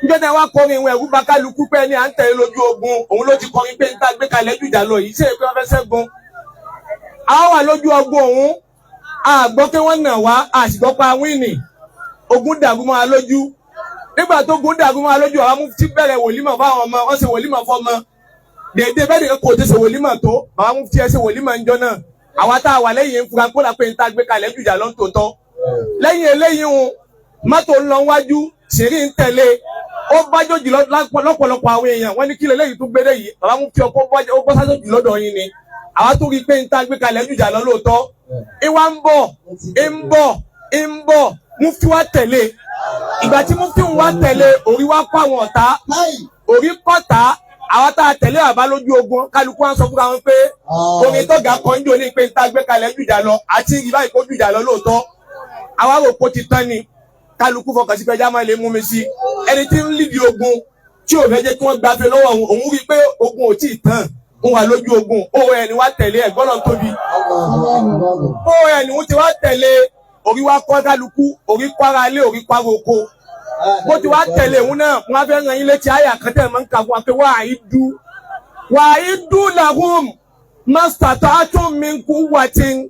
Níjọ́ tí wọ́n kọrin ìwọ̀n ẹ̀rú bá kálukú pé ní à ń tẹ̀lé lójú ogun, òun ló ti kọrin pé níta gbé kalẹ̀ jù ìjà lọ yìí, ṣé èpè wọn fẹ́ ṣẹ́gun. A wà lójú ogun òun, a gbọ́ pé wọ́n nà wá, a sì gbọ́ pa wíìnì. Ogun dàrú mọ́ wa lójú. Nígbà tó ogun dàrú mọ́ wa lójú, àwọn mufti bẹ̀rẹ̀ wòlímọ̀ fáwọn ọmọ, wọ́n ṣe wòlímọ̀ fọ́mọ. Dèdè bẹ́ẹ̀ nìkan kò ti ṣe wòlímọ̀ tó, àwọn mufti ẹ ṣe wòlímọ̀ ńjọ́ náà. Àwa tá a wà lẹ́yìn ń fura kó la pé níta gbé kalẹ̀ jù ìjà lọ ń tòótọ́. Lẹ́yìn eléyìí ń mọ́tò ń lọ wájú, sìrí ń tẹ̀lé. Ó bá jòjì lọ́pọ̀lọpọ̀ àwọn èèyàn, wọ́n ní kí lélẹ́yìí tún gbédè yìí, bàbá mú fi ọkọ̀ ó bọ́ sájòjì lọ́dọ̀ yín ni. Àwa tó rí i pé n ta gbé kalẹ̀ jùjà lọ lóòótọ́. Ìwà ń bọ̀, ń bọ̀, ń bọ̀, mufti wa tẹ̀lé. Ìgbà tí mufti wa tẹ̀lé, òrí wa kọ́ àwọn ọ̀tá, òrí kọ́ta, àwa tá a tẹ̀lé bàbá lójú ogun, kálukú wa ń sọ fúnra wọn pé orin tọ́gà kan ń jò ní pé n ta gbé kalẹ̀ jùjà lọ, àti ìbá ìkó jùjà lọ lóòótọ́. Àwa rò pó ti tán ni. Kálukú fọkàn sí pé ẹja máa lè mú mi sí. Ẹni tí ń lídìí ogun tí ò fẹ́ jẹ́ kí wọ́n gbafẹ́ lọ́wọ́ òun, òun rí i pé ogun ò tí ì tán, ń wà lójú ogun, ó ẹni wá tẹ̀lé ẹ̀gbọ́n náà tóbi. Ó ẹni wọ́n ti wá tẹ̀lé, orí wá kọ́ kálukú, orí kọ́ ara ilé, orí kọ́ ara oko. Bó ti wá tẹ̀lé òun náà, wọ́n á fẹ́ ràn yín létí àyà kan tẹ̀ máa ń kà fún wa pé wà á dú làhùn mastata'tum min quwwatin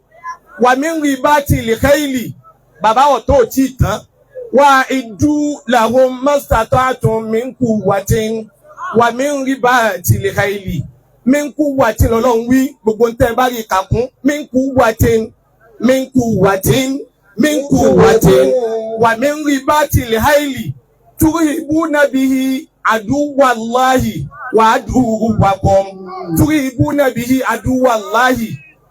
wà min ribatil khayli. Bàbá ọ̀tọ̀ ò tí ì tán. Wà ìdú làwọn mastata'tum min quwwatin wà min ribatil khayli. Min quwwatin lọ́lọ́run wí gbogbo ntẹ́ bá rí kàkún. Min quwwatin, min quwwatin, min quwwatin wà min ribatil khayli turhibuna bihi aduwallahi wa aduwwakum. Turhibuna bihi aduwallahi.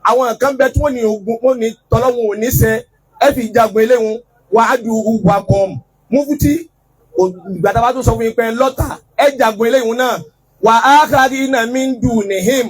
Àwọn kan bẹ tí wọ́n ní ogun, wọ́n ní tọ́lọ́wọ́n ò ní sẹ́, ẹ fi jagun eléwọn wà á du wàkọ̀m mufti gbàtà bá tún sọ fún yín pé lọ́tà ẹ jagun eléyìí náà wà á kárí iná mi ń dùn níhìm.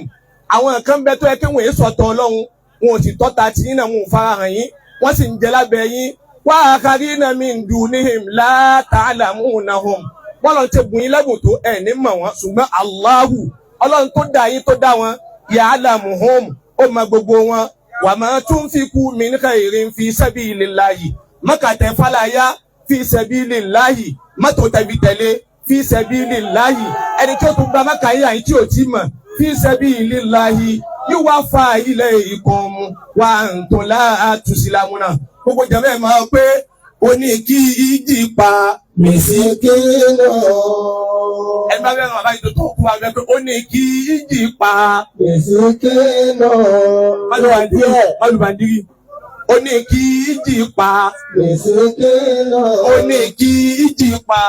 Àwọn kan bẹ tó yẹ kí wọ́n yé sọ̀tọ̀ ọlọ́run, wọn ò sì tọ́ta tí yín náà, wọn ò fara hàn yín, wọ́n sì ń jẹ lábẹ́ yín. Wà á kárí iná mi ń dùn níhìm látàlámùnahùn. Bọ́lá ti bùn yín lẹ́bùn tó ẹ̀ ní mọ̀ wọ́n, ṣùgbọ́n Allahu ọlọ́run tó dá yín tó dá wọn ya'lamuhum, ó mọ gbogbo wọn. Wa ma tunfiqu min khairin fi sabilillahi, mọ́kàtẹ́ fàlàyà fi sabilillahi, mọ́tò tẹ̀bi tẹ̀lé fi sabilillahi, ẹni tí ó tún gba mọ́kà yín àyín tí ò tí mọ̀ fi sabilillahi yuwaffa ilaykum wa antum la tuzlamuna. Gbogbo jẹ̀mẹ́ máa pé Ó ní kí ìjì pa Mìsíkínù. Ẹ bá bẹ́ẹ̀ bàbá yìí tó kú wa bẹ́ẹ̀ pé ó ní kí ìjì pa Mìsíkínù. Málùbàndírì. Ó ní kí ìjì pa. Mìsíkínù. Ó ní kí ìjì pa.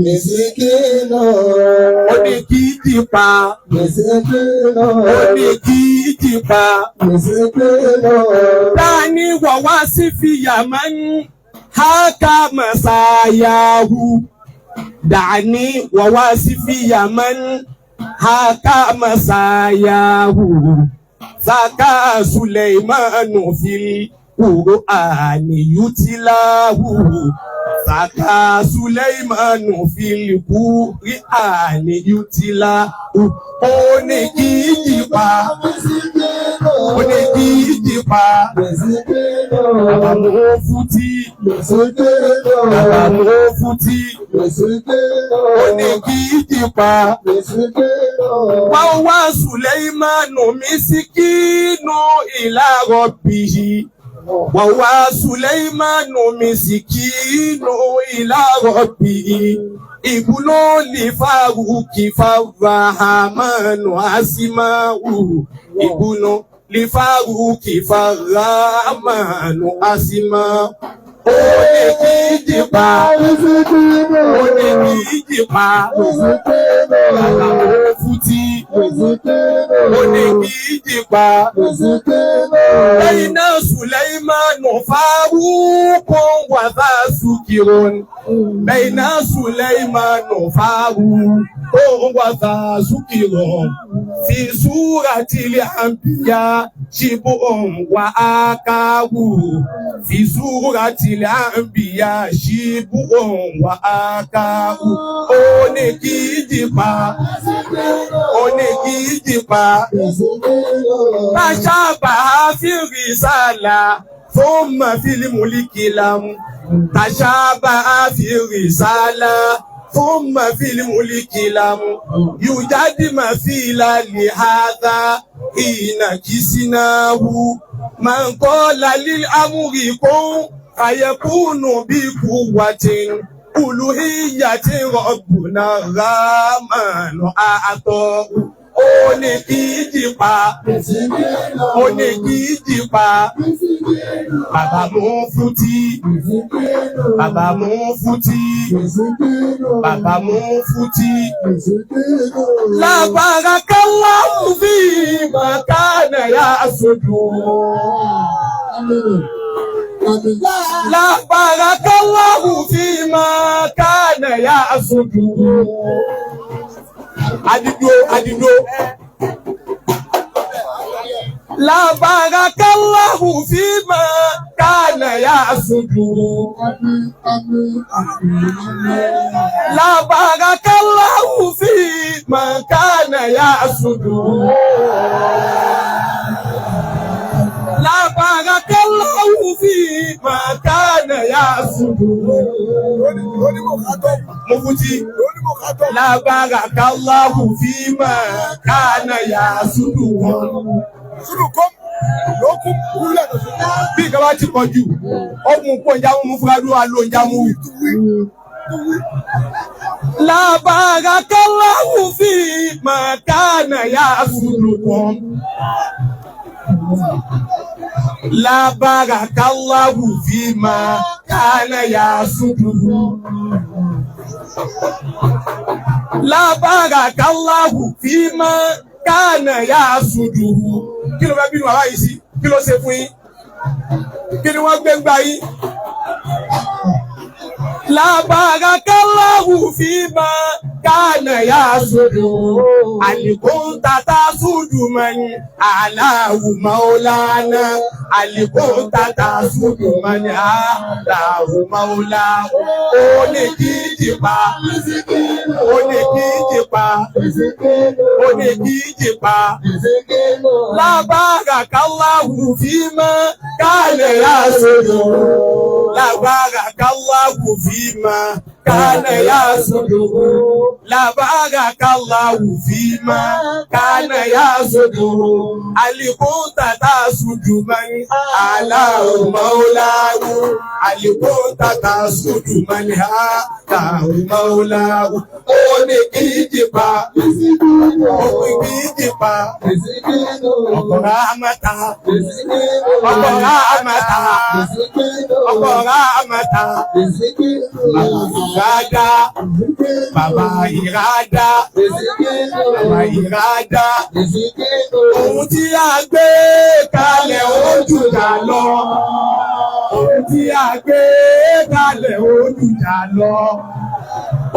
Mìsíkínù. Ó ní kí ìjì pa. Mìsíkínù. Ó ní kí ìjì pa. Mìsíkínù. Tani wàwá sí fìyà máa ń hákà màsáyàhù. Dàní wàwá sí fìyà máa ń hákà màsáyàhù. Zaka Suleimanu fil Qur'ani yutilahu. Zaka Suleimanu fil Qur'ani yutilahu. Ó ní kí ìjì pa. Ó ní kí ìjì pa. Mìsíkínù. Bàbá mú fútí. Mìsíkínù. Bàbá mú fútí. Mìsíkínù. Ó ní kí ìjì pa. Mìsíkínù. Wọ́n wá Sùlẹ́ìmánù mísíkínù ìlà rọ̀bìhì. Wọ́n wá Sùlẹ́ìmánù mísíkínù ìlà rọ̀bìhì. Ìbùnú lè fárúkì fárahámánù àsìmáwù. Ìbùnú lè fárúkì fárahámánù àsìmáwù. Ó ní kí ìjì pa. Mìsíkínù. Ó ní kí ìjì pa. Mìsíkínù. Bàbá fútí. Mìsíkínù. Ó ní kí ìjì pa. Mìsíkínù. Lẹ́yìn náà Sùlẹ́ìmánù fárúkún wà bá sùkìrún. Lẹ́yìn náà Sùlẹ́ìmánù fárúkún wà bá sùkìrún. Fi súratil anbiya ṣibúhùn wà ákáwù. Fi súratil anbiya ṣibúhùn wà ákáwù. Ó ní kí ìjì pa. Ó ní kí ìjì pa. Mìsíkínù. Tashabaha fi risala thumma fil mulki lam. Tashabaha fi risala thumma fil mulki lam. Yujadi mafila li hadha ina kisinahu. Man qala lil amri kun fayakunu bi quwwatin. Uluhiyyatin rabbuna rahmanu a'tahu. Ó ní kí ìjì pa. Mìsíkínù. Ó ní kí ìjì pa. Mìsíkínù. Bàbá mú fútí. Mìsíkínù. Bàbá mú fútí. Mìsíkínù. Bàbá mú fútí. Mìsíkínù. Labarakallahu fi makana ya sudu. Àmín. Àmín. Labarakallahu fi makana ya sudu. Adido, adido. Labarakallahu fi makana ya sudu. Àmín. Àmín. Àmín. Labarakallahu fi makana ya sudu. Labarakallahu fi makana ya sudu. Mufuti. Labarakallahu fi makana ya sudu. Bí nǹkan bá ti pọ̀ jù, ó mú pọ̀ ń jámú mú fúra dúró, á ló ń jámú wì. Labarakallahu fi makana ya sudukum. Labarakallahu fi makana ya sudukum. Labarakallahu fi makana ya sudukum. Kí ló fẹ́ bínú bàbá yìí sí? Kí ló ṣe fún yín? Kí ni wọ́n gbé ń gbà yín? Labarakallahu fi makana ya sudu. Alikun tata sudu man alahu maulana. Alikun tata sudu man alahu maulana. Ó ní kí ìjì pa. Ó ní kí ìjì pa. Ó ní kí ìjì pa. Mìsíkínù. Labarakallahu fi makana ya sudu. Labarakallahu fi makana kana yasuduhu labarakallahu fima kana yasuduhu alikunta tasudu man alahu maulahu alikunta tasudu man alahu maulahu. Ó ní kíjìpá, ó ní kíjìpá, ọkọ̀rọ̀ àmàta, ọkọ̀rọ̀ àmàta, ọkọ̀rọ̀ àmàta, ìrádá, bàbá ìrádá, bàbá ìrádá. Ohun tí a gbé kalẹ̀ ó jù jà lọ. Ohun tí a gbé kalẹ̀ ó jù jà lọ.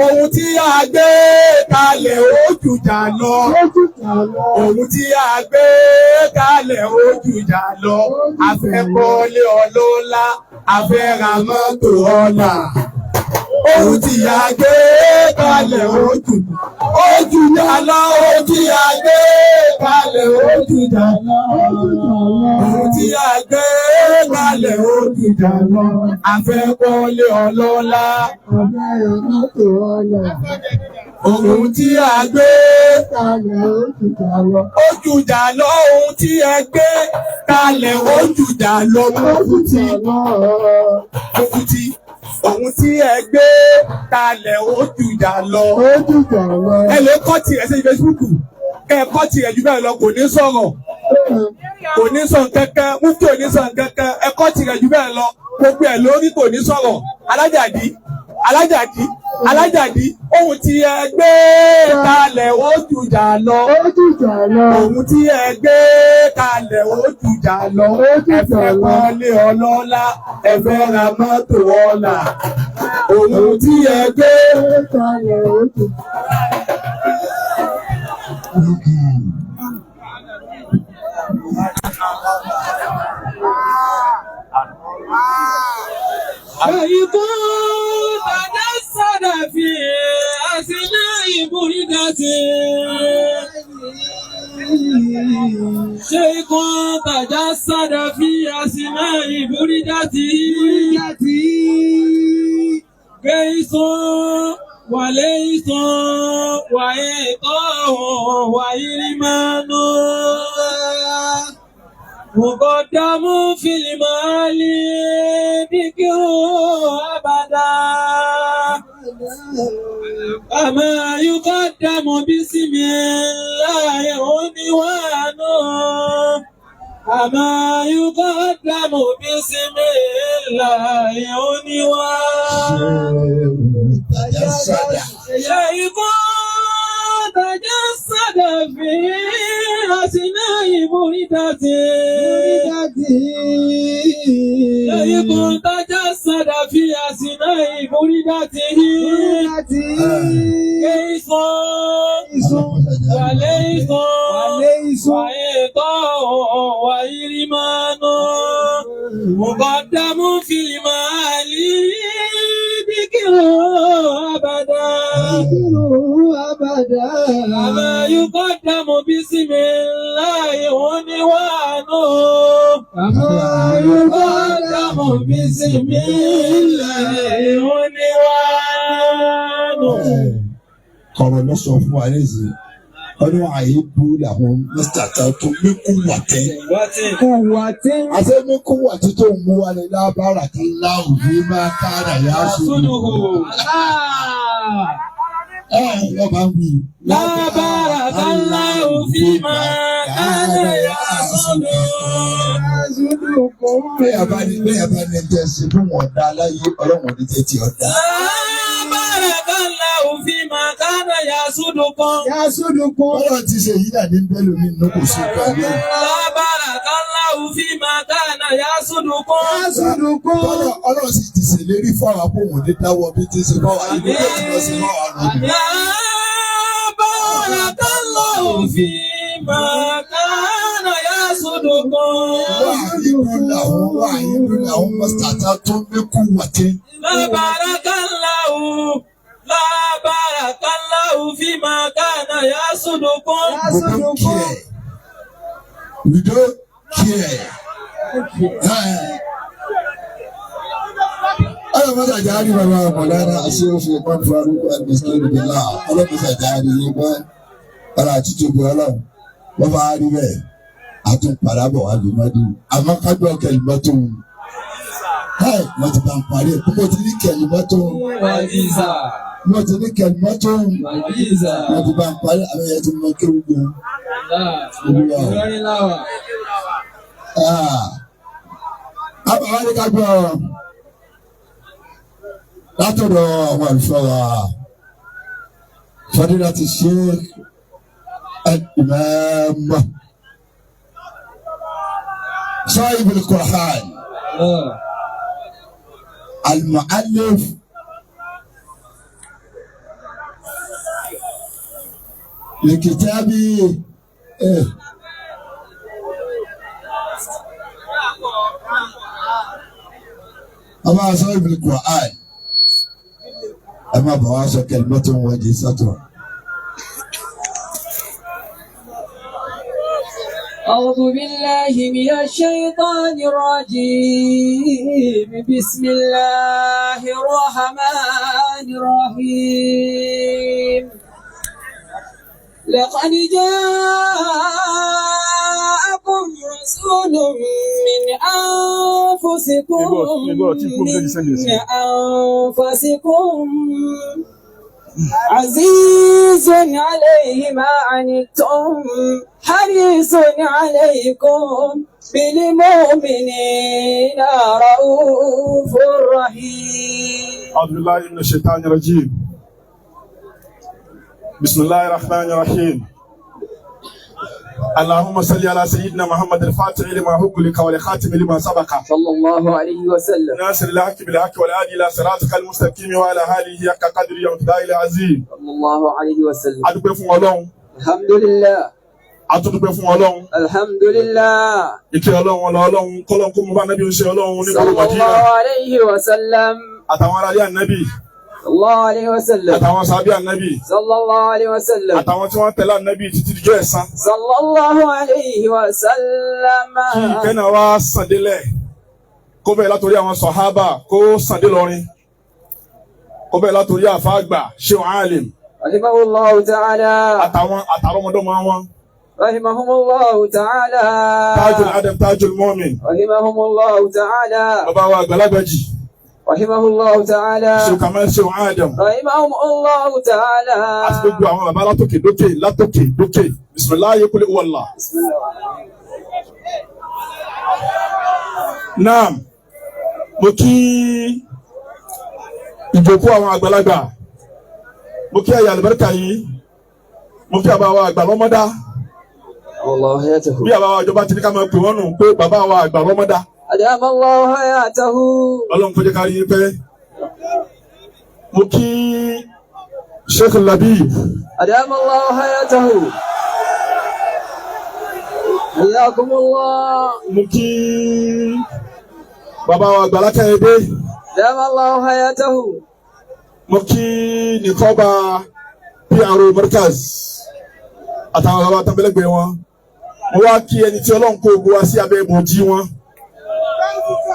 Ohun tí a gbé kalẹ̀ ó jù jà lọ. Ohun tí a gbé kalẹ̀ ó jù jà lọ. A fẹ́ kọ́lé ọlọ́lá, a fẹ́ ra mọ́tò ọlá. Ohun tí a gbé kalẹ̀ ó jù jà lọ. Ohun tí a gbé kalẹ̀ ó jù jà lọ. Ohun tí a gbé kalẹ̀ ó jù jà lọ. A fẹ́ kọ́lé ọlọ́lá. Ohun tí a gbé ó jù jà lọ. Ohun tí a gbé kalẹ̀ ó jù jà lọ. Ohun tí ẹ gbé kalẹ̀ ó jù jà lọ. Ẹ lè kọ́ tirẹ̀ sí Facebook, kẹ́ ẹ kọ́ tirẹ̀ jù bẹ́ẹ̀ lọ, kò ní sọ̀rọ̀, kò ní sọ nǹkankan, mufti ò ní sọ nǹkankan, ẹ kọ́ tirẹ̀ jù bẹ́ẹ̀ lọ, gbogbo ẹ̀ lórí kò ní sọ̀rọ̀. Alájàdí, alájàdí, alájàdí, ohun tí ẹ gbé kalẹ̀ ó jù jà lọ. Ohun tí ẹ gbé kalẹ̀ ó jù jà lọ. Ẹ fẹ́ kọ́lé ọlọ́lá, ẹ fẹ́ ra mọ́tò ọlá. Ohun tí ẹ gbé kalẹ̀ ó jù. فإذا تجسد في أثناء بردته شيخ تجسد في أثناء بردته قيس وليس وإيقاه وإرمان مقدم في المال ذكر أبدا كما يقدم باسم الله عنوان كما يقدم باسم الله عنوان شيخ تجسد في أثناء بردته شيخ تجسد في أثناء بردته كيف وليس وإيقاع وإرمان مقدم في المال ذكر أبدا كما يقدم باسم الله عنوانه كما يقدم باسم الله عنوانه. Ọ̀rọ̀ ló sọ fún wa nísìnyí. Ọdún àyè bú làwọn mẹ́tàtà tó míkú wà tẹ́. Àṣẹ míkú wà tí tó ń mú wa ní lábára kan láwùjọ máa kára yá sùn. Ẹ wọ́n bá ń wí. Lábára kan láwùjọ máa kára yá sùn. Bẹ́ẹ̀ bá ní ẹjẹ́ ṣe fún wọn dá láyé ọlọ́wọ̀n ní tẹ́tí ọ̀dá. Lábára kan láwùjọ máa kára yá sùn. Ọlọ́run ti ṣe yí dàní bẹ́ẹ̀ lómi nínú kò sí ìgbà náà. Lábára kan láwùjọ máa kára yá sùn. Ọlọ́run sì ti ṣèlérí fún àwọn akóhùn ní dáwọ́ bí ti ṣe bá wà ìlú tó ti lọ sí bá wà lónìí. Lábára kan láwùjọ máa kára yá sùn. Wà ìlú làwọn mọ́sítàtà tó ń mẹ́kù wàtí. Lábárakallahu, lábárakallahu fima kana yasudukum. We don't care. We don't care. Ọlọ́mọdé àjárí bàbá Mọ̀lánà Aṣíwòfin Imam Farouk Al-Miskin Billah. Ọlọ́mọdé àjárí yín pẹ́. Ọlọ́ àti tóbi ọlọ́run. Wọ́n bá rí bẹ́ẹ̀. A tún padà bọ̀ wá bí mọ́dún. Àmọ́ kájọ́ kẹlìmọ́tò. Ẹ wọ́n ti bá ń parí ẹ̀. Mo ti ní kẹlìmọ́tò. Wàjíza. Mo ti ní kẹlìmọ́tò. Wàjíza. Wọ́n ti bá ń parí àwọn ẹ̀yẹ tí mo kéwù gan. Olúwa o. Ìlọrin láwà. Àbàwá ní ká gbọ́ látọ̀dọ̀ àwọn àlùfáà wa Fadilati Sheikh Al-Imam Sahib al-Qur'an Al-Mu'allif li-kitabi Àbá Sahib al-Qur'an ẹ má bàa wá sọ kẹlímọ́tò ń wájú sátọ̀. أعوذ بالله من الشيطان الرجيم بسم الله الرحمن الرحيم لقد جاءكم رسول من أنفسكم من أنفسكم عزيز عليه ما عنتم حريص عليكم بالمؤمنين رؤوف رحيم. أعوذ بالله من الشيطان الرجيم. بسم الله الرحمن الرحيم. اللهم صل على سيدنا محمد الفاتح لما أغلق والخاتم لما سبق صلى الله عليه وسلم ناصر الحق بالحق والهادي إلى صراطك المستقيم وعلى آله حق قدره ومقداره العظيم. صلى الله عليه وسلم. A dúpẹ́ fún Ọlọ́run. الحمد لله. A tún dúpẹ́ fún Ọlọ́run. الحمد لله. Ìkẹ́ Ọlọ́run ọlọ́ Ọlọ́run kọ́lọ́n kó mú bá nábì ń ṣe Ọlọ́run ní صلى gbogbo Mádínà. الله عليه وسلم. Àtàwọn aráalé ànábì. صلى الله عليه وسلم. Àtàwọn sábẹ́ ànábì. صلى الله عليه وسلم. Àtàwọn tí wọ́n tẹ̀lé ànábì títí dijọ́ ẹ̀san. صلى الله عليه وسلم. Kí ìkẹ́ náà wá sàn délẹ̀. Kó bẹ́ẹ̀ látòrí àwọn sọ̀hábà kó sàn dé lọrin. Kó bẹ́ẹ̀ látòrí àfa àgbà Shehu Alim. رحمه الله تعالى. Àtàwọn àtàrọmọdọ́mọ wọn. رحمهم الله تعالى. Tajul Adam Tajul Mu'min. رحمهم الله تعالى. Bàbá wa àgbàlagbàjì. رحمه الله تعالى. Shehu Kamal Shehu Adam. رحمهم الله تعالى. Àti gbogbo àwọn bàbá látòkè dókè látòkè dókè. Bismillahi kul huwallah. بسم الله. Naam, mo kí ìjókòó àwọn àgbàlagbà, mo kí àyà àlùbáríkà yìí, mo kí àbá wa àgbà lọ́mọdá, الله حياته. bí àbá wa ìjọba ti ní ká máa pè wọ́n nù pé bàbá wa àgbà lọ́mọdá, أدام الله حياته. Ọlọ́run kó jẹ́ ká rí yín pẹ́. Mo kí Sheikh Labib, أدام الله حياته. حياكم الله. mo kí bàbá wa àgbà Lákàyédé, أدام الله حياته. mo kí nìkọ́ba PRO Markaz àtàwọn bàbá tàbílẹ̀gbẹ̀ wọn. Mo wá kí ẹni tí Ọlọ́run kó gbogbo wa sí abẹ́ ibòjì wọn.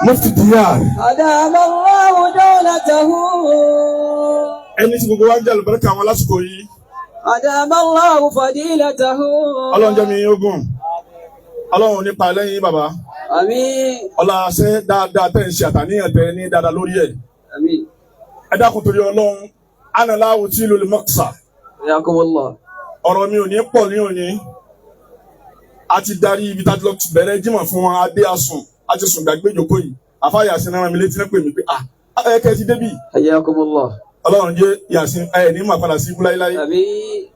Mufti Diyar. أدام الله دولته. Ẹni tí gbogbo wa ń jẹ́ àlùbáríkà wọn lásìkò yìí. أدام الله فضيلته. Ọlọ́run jẹ́ mi ogun. Ọlọ́run nípa lẹ́yìn bàbá. آمين. Ọlá ṣe dáadáa tẹ̀ ń ṣe àtàníyàn tẹ̀ ní dáadáa lórí ẹ̀. آمين. Ẹ dákun torí Ọlọ́run. Ànàláwù tí ìlú Mọ́ksà. حياكم الله. Ọ̀rọ̀ mi ò ní pọ̀ ní òní. A ti darí ibi tá a ti lọ bẹ̀rẹ̀ jímọ̀ fún wọn, adé asùn, a ti sùn gbàgbé ìjókòó yìí. Àfáà Yàsín rán mi létí náà pè mí pé à ẹ kẹ́ ẹ ti débì. حياكم الله. Ọlọ́run jẹ́ Yàsín ẹ ní mà padà sí ibú láíláí. آمين.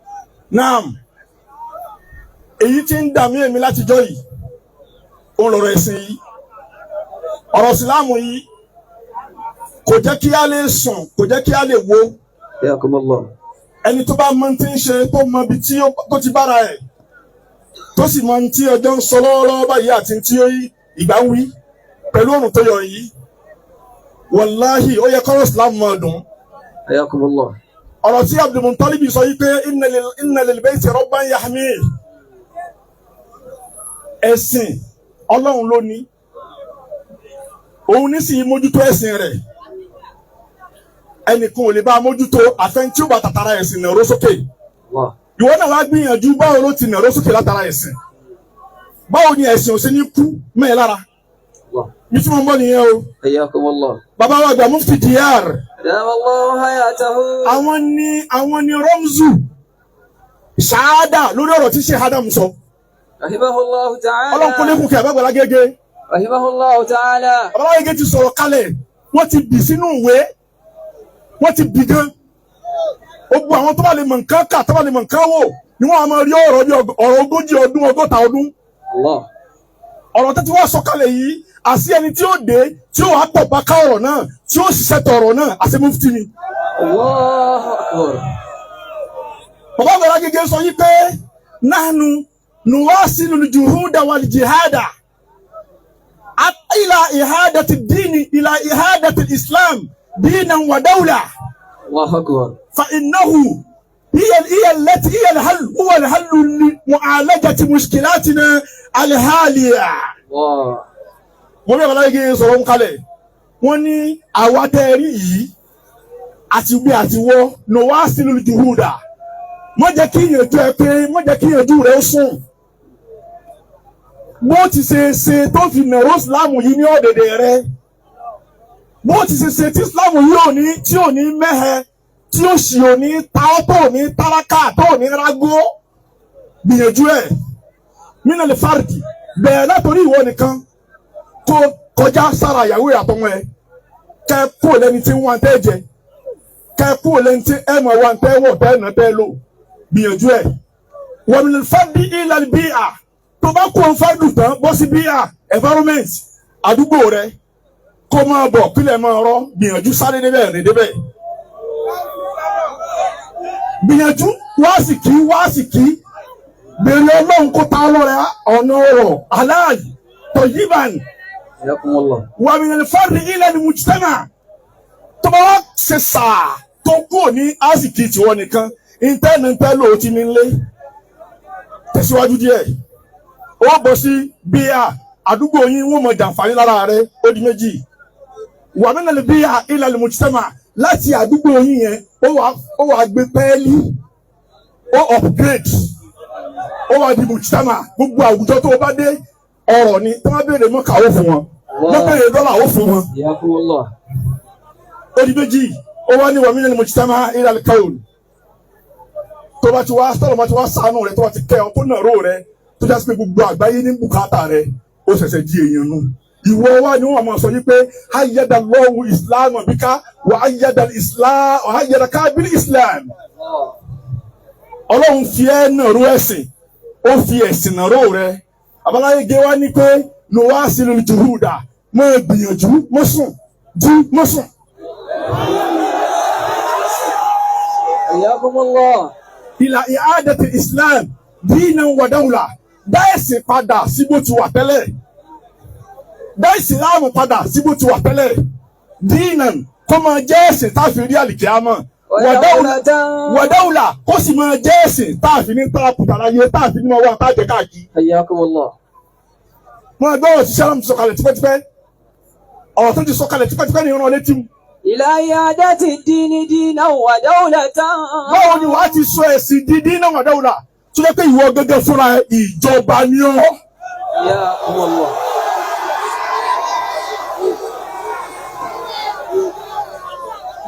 Naam, èyí tí ń dààmú èmi látijọ́ yìí, ó ń lọ̀rọ̀ ẹ̀sìn yìí. Ọ̀rọ̀ Ìsìláàmù yìí kò jẹ́ kí á lè sùn, kò jẹ́ kí á lè wo. حياكم الله. Ẹni tó bá mọ tí ń ṣe tó mọ ibi tí tó ti bára ẹ̀, tó sì mọ tí ọjọ́ ń sọ lọ́wọ́lọ́wọ́ báyìí àti tí ó yí ìgbà ń wí pẹ̀lú òrùn tó yọ yìí. Wàláhì, ó yẹ kọ́rọ̀ Ìsìláàmù máa dùn. حياكم الله. Ọ̀rọ̀ tí Abdulmutalibi sọ yìí pé inna lil bayti rabban yahmi. Ẹ̀sìn Ọlọ́run ló ní. Òun ní sì mójútó ẹ̀sìn rẹ̀. Ẹnìkan ò lè bá a mójútó àfẹn tí ó bá tàtàrà ẹ̀sìn nàró sókè. Allah. Ìwọ náà wá gbìyànjú báwo ló ti nàró sókè látara ẹ̀sìn. Báwo ni ẹ̀sìn ò ṣe ní kú mẹ́ẹ̀ lára? Allah. Bí tí mo ń bọ̀ nìyẹn o. Hayyakum Allah. Bàbá wa àgbà Mufti Diyar. Dama Allahu hayatahu. Àwọn ni Rọ́mzù ṣáádà lórí ọ̀rọ̀ tí Sheikh Adam sọ. Rahimahullahu ta'ala. Ọlọ́run kó lékún kí àbágbàlá gẹ́gẹ́. Rahimahullahu ta'ala. Bàbá gẹ́gẹ́ ti sọ̀rọ̀ kalẹ̀, wọ́n ti bì sínú ìwé, wọ́n ti bì gan. Gbogbo àwọn tó bá lè mọ̀ nǹkan kà, tó bá lè mọ̀ nǹkan wò, ni wọ́n á máa rí ọ̀rọ̀ bí ọ̀rọ̀ 40 ọdún, 60 ọdún. Allah. Ọ̀rọ̀ tó ti wá sọ kalẹ̀ yìí, àṣì ẹni tí ó dé, tí ó wàá pọ̀ bá ká ọ̀rọ̀ náà, tí ó ṣiṣẹ́ tọ̀ ọ̀rọ̀ náà, àṣẹ mufti ni. Allahu akbar. Bàbá àgbàlá gẹ́gẹ́ sọ yí pé nahnu nuwasilu juhuda wal jihada ila ihadati dini ila ihadati islam dinan wa dawla Allahu akbar. fa innahu hiya hiya allati hiya alhal huwa alhal li mu'alajati mushkilatina alhaliya. Allah. Wọ́n bí àgbàlá gẹ́gẹ́ sọ̀rọ̀ ń kalẹ̀, wọ́n ní àwa tẹ́ rí yìí àti gbé àti wọ́ nuwasilu juhuda, má jẹ́ kí ìyànjú ẹ pé, má jẹ́ kí ìyànjú rẹ ó sùn. Bó ti ṣe ṣe tó fi nàró ìsìláàmù yìí ní ọ̀dẹ̀dẹ̀ rẹ, bó ti ṣe ṣe tí ìsìláàmù yìí ò ní tí ò ní mẹ́hẹ, tí ó sì ò ní ta ọ́, tó ò ní tálákà, tó ò ní rágó, gbìyànjú ẹ̀. Mínà lè fàrìkì bẹ̀rẹ̀ látòrí ìwọ nìkan kó kọjá sára ìyàwó àtọmọ ẹ, kẹ kó lẹni tí ń wá tẹ́ jẹ, kẹ kó lẹni tí ẹ mọ̀ wá tẹ́ wọ̀ tẹ́ nà tẹ́ lò, gbìyànjú ẹ̀. Wọ̀mìnì fàdí ilẹ̀ bíà tó bá kó fàdù tán bọ́ sí bíà environment àdúgbò rẹ kó máa bọ̀ kílẹ̀ máa rọ́, gbìyànjú sáré débẹ̀ rìn débẹ̀. Gbìyànjú wáàsìkí wáàsìkí bèrè Ọlọ́run kó ta ọlọ́rẹ̀ ọ̀nà ọ̀rọ̀ aláàyè tọ̀yíban. Hayyakum Allah. Wọ̀mìnì fàdí ilẹ̀ mujtama tó bá wá ṣe sàá tó kúrò ní àsìkí tiwọn nìkan ìtẹ́nitẹ́ ló ti nílé tẹ̀síwájú díẹ̀ ó bọ́ sí bíà àdúgbò yín wọ́n mọ̀ jàǹfààní lára rẹ̀ ó di méjì. Wàmínà bíà ilal mujtama láti àdúgbò yín yẹn ó wà gbé pẹ́ẹ́lí ó upgrade ó wà di mujtama gbogbo àwùjọ tó o bá dé ọ̀rọ̀ ni tí wọ́n béèrè mọ́kà ó fún wọn, wọ́n béèrè dọ́là ó fún wọn. Hayyakum Allah. Ó di méjì. Ó wá ní wàmínà mujtama ilal kawn tó bá ti wá sọ̀rọ̀ bá ti wá ṣàánú rẹ̀ tó bá ti kẹ́ ọ tó nàró rẹ̀ tó já sí pé gbogbo àgbáyé ní bùkátà rẹ̀ ó ṣẹ̀ṣẹ̀ di èèyàn nù. Ìwọ wa ni wọ́n máa sọ yí pé ayyada Allahu islam bika wa ayyada islam wa ayyada kábílì islam. Ọlọ́run fi ẹ́ nàró ẹ̀sìn, ó fi ẹ̀sìn nàró rẹ̀. Àbáláyé gé wa ní pé nuwasilu juhuda máa gbìyànjú mọ́sùn jí mọ́sùn. Hayyakum Allah. Ìlà ìhádàtì islam dínà wàdáwùlà dá ẹ̀sìn padà sí bó ti wà tẹ́lẹ̀, dá ìsìláàmù padà sí bó ti wà tẹ́lẹ̀, dínà kó máa jẹ́ ẹ̀sìn tá a fi rí àlìkíyámà, wàdáwùlà kó sì máa jẹ́ ẹ̀sìn tá a fi ní tààpùtà láyé tá a fi ní máa wá tá a jẹ káàkiri. Hayyakum Allah. Máa gbọ́ ọ̀rọ̀ tí sálàmù sọ̀kalẹ̀ tipẹ́tipẹ́, ọ̀rọ̀ tó ti sọ̀kalẹ̀ tipẹ́tipẹ́ ní ìran létí mu. Ila i'adati dini dinan wa dawlatan. Báwo ni wàá ti sọ ẹ̀sìn di dínà wàdáwùlà tó jẹ́ pé ìwọ gẹ́gẹ́ fúnra ìjọba ni ọ́. Hayyakum Allah.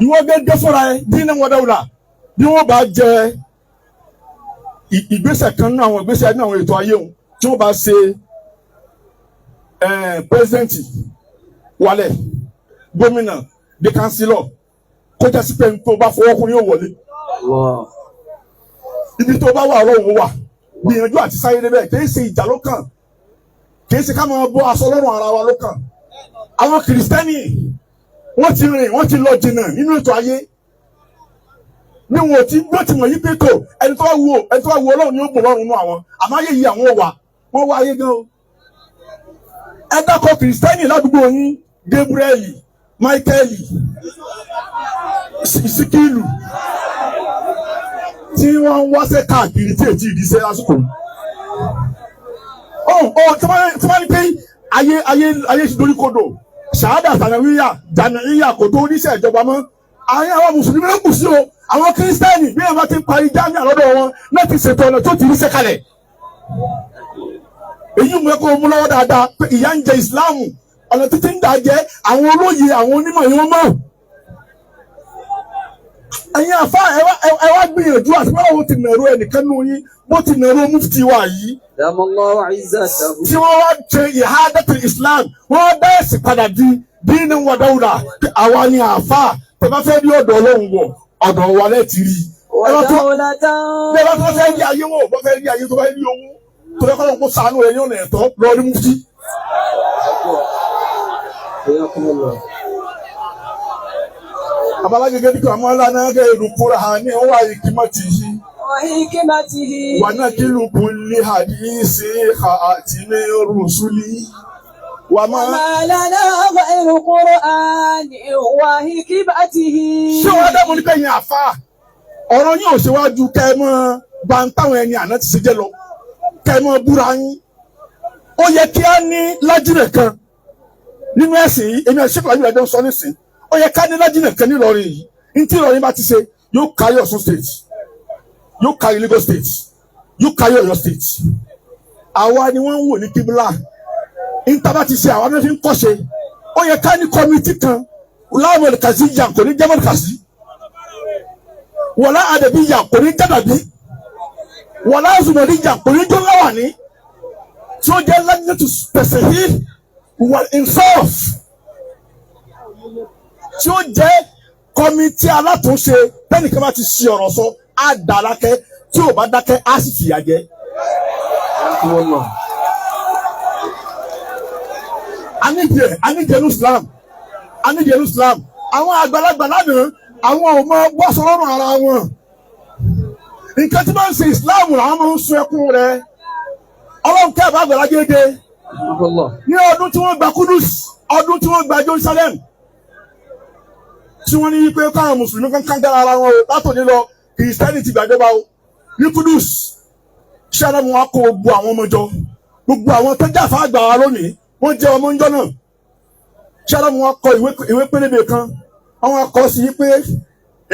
Ìwọ gẹ́gẹ́ fúnra ẹ dínà wàdáwùlà bí wọ́n bá jẹ ìgbésẹ̀ kan nínú àwọn ìgbésẹ̀ nínú àwọn ètò ayé wọn tí wọ́n bá ṣe pírẹsidẹ́ǹtì wálẹ̀ gómìnà dé kánsílọ̀ kó jásí pé tó bá fọwọ́ kún yóò wọlé. Allah. Ibi tó bá wà ọlọ́run wà, gbìyànjú àti sáyé débẹ̀. Kì í ṣe ìjà ló kàn, kì í ṣe ká máa bọ́ aṣọ lọ́rùn ara wa ló kàn. Àwọn kìrìsìtẹ́nì wọ́n ti rìn, wọ́n ti lọ jìnnà nínú ètò ayé ní wọn ò ti gbọ́ ti mọ̀ yí pé kò ẹni tó bá wù ẹni tó bá wù ọlọ́run ni ó gbọ́ lọ́rùn nú àwọn. Àmọ́ ayé yìí àwọn wà, wọ́n wá ayé gan o. Ẹ dákọ̀ kìrìsìtẹ́nì ládùúgbò yín, Gabriel, Michael, Sikilu tí wọ́n ń wáṣẹ́ káàkiri tí èjì ìdíṣẹ́ lásìkò. Tí wọ́n ní pé ayé ayé ayé ti dorí kodò, ṣàádà sànàwíyà jàǹdàyíyà kò tó oníṣẹ́ ìjọba mọ́. Àárín àwọn mùsùlùmí ló kù sí o. Àwọn kírísítẹ́nì bí wọn bá ti parí jámíà lọ́dọ̀ wọn náà ti ṣètò ọ̀nà tó ti rí sẹ́kalẹ̀. Èyí mú ẹkọ mú lọ́wọ́ dáadáa pé ìyà ń jẹ ìsìláàmù, ọ̀nà títí ń dà jẹ́ àwọn olóye, àwọn onímọ̀ yìí wọ́n mọ̀. Ẹ̀yin àfa, ẹ wá gbìyànjú àti báwo ti nàró ẹnìkan nù yín, bó ti nàró mufti wa yìí دام الله عزته. tí wọ́n wá ṣe ìhádàtì Islam, wọ́n dá ẹ̀sìn padà di dínní wàdáwùrà pé àwa ni àáfà tẹ bá fẹ́ rí ọ̀dọ̀ Ọlọ́run wọ̀, ọ̀dọ̀ wa lẹ́ẹ̀ ti rí i. Ẹ bá tó ودولة bí ẹ bá tó fẹ́ rí ayé wọ̀, bá fẹ́ rí ayé, tó bá rí owó tó fẹ́ kọ́ kó sànú rẹ̀ ní ọ̀nà ẹ̀tọ́, lọ rí mufti. حياكم الله. Abalágége ní kí wọ́n máa ń lánàá kẹ́ èrò kóra ní wọ́n wáyé kí má ti yí. وحكمته. ونقل كل حديث خاتم الرسل وما وما لنا غير قرآن وحكمته. Ṣé wàá dàbò ní kẹyìn àfa, ọ̀rọ̀ yín ò ṣèwájú kẹ́ ẹ mọ́ bá ń táwọn ẹni àná ti ṣe jẹ́ lọ, kẹ́ ẹ mọ́ búra yín. Ó yẹ kí á ní lájìnà kan nínú ẹ̀sìn yìí. Èmi àti ṣèkìlá yìí lọ́jọ́ ń sọ nísìn, ó yẹ ká ní lájìnà kan nílọrin yìí. Ní tí Ìlọrin bá ti ṣe, yóò kárí Ọ̀ṣun State, yóò kárí Lagos State, yóò kárí Ọ̀yọ́ State. Àwa ni wọ́n ń wò ní kíbla. Níta bá ti ṣe, àwa náà fi ń kọ́ṣe. Ó yẹ ká ní committee kan láwọn mọ̀lẹ́kàsí yà kò ní jẹ́ mọ̀lẹ́kàsí, wọ̀lá àdàbí yà kò ní jẹ́ dàbí, wọ̀lá zùmọ̀lì yà kò ní jẹ́ láwàní, tí ó jẹ́ lajnatu tasahih wal insaf, tí ó jẹ́ committee alátúnṣe. Tẹ́nìkan bá ti ṣi ọ̀rọ̀ sọ, á dà lákẹ́. Tí ò bá dákẹ́, á sì fìyà jẹ. حياكم الله. Anídìí anídìí ẹnu Islam, anídìí ẹnu Islam. Àwọn àgbàlagbà lánàá, àwọn ò mọ bọ́sọ̀ lọ́rùn ara wọn. Nǹkan tí máa ń ṣe Islam làwọn máa ń sun ẹkún rẹ̀. Ọlọ́run kẹ́ ẹ̀ bá àgbàlá gẹ́gẹ́ حياكم الله. ní ọdún tí wọ́n gba Kudus, ọdún tí wọ́n gba Jerusalem, tí wọ́n ní wípé káwọn mùsùlùmí kankan dára ara wọn o, látòní lọ kìrìsìtẹ́nì ti gbàjọba o ní Kudus. Ṣẹlẹ̀ wọn kó gbogbo àwọn ọmọ jọ, gbogbo àwọn tó jáfa àgbà wa lónìí, wọ́n jẹ́ ọmọ ńjọ́ náà. Ṣẹlẹ̀ wọn kọ ìwé pélébé kan, àwọn kọ sí pé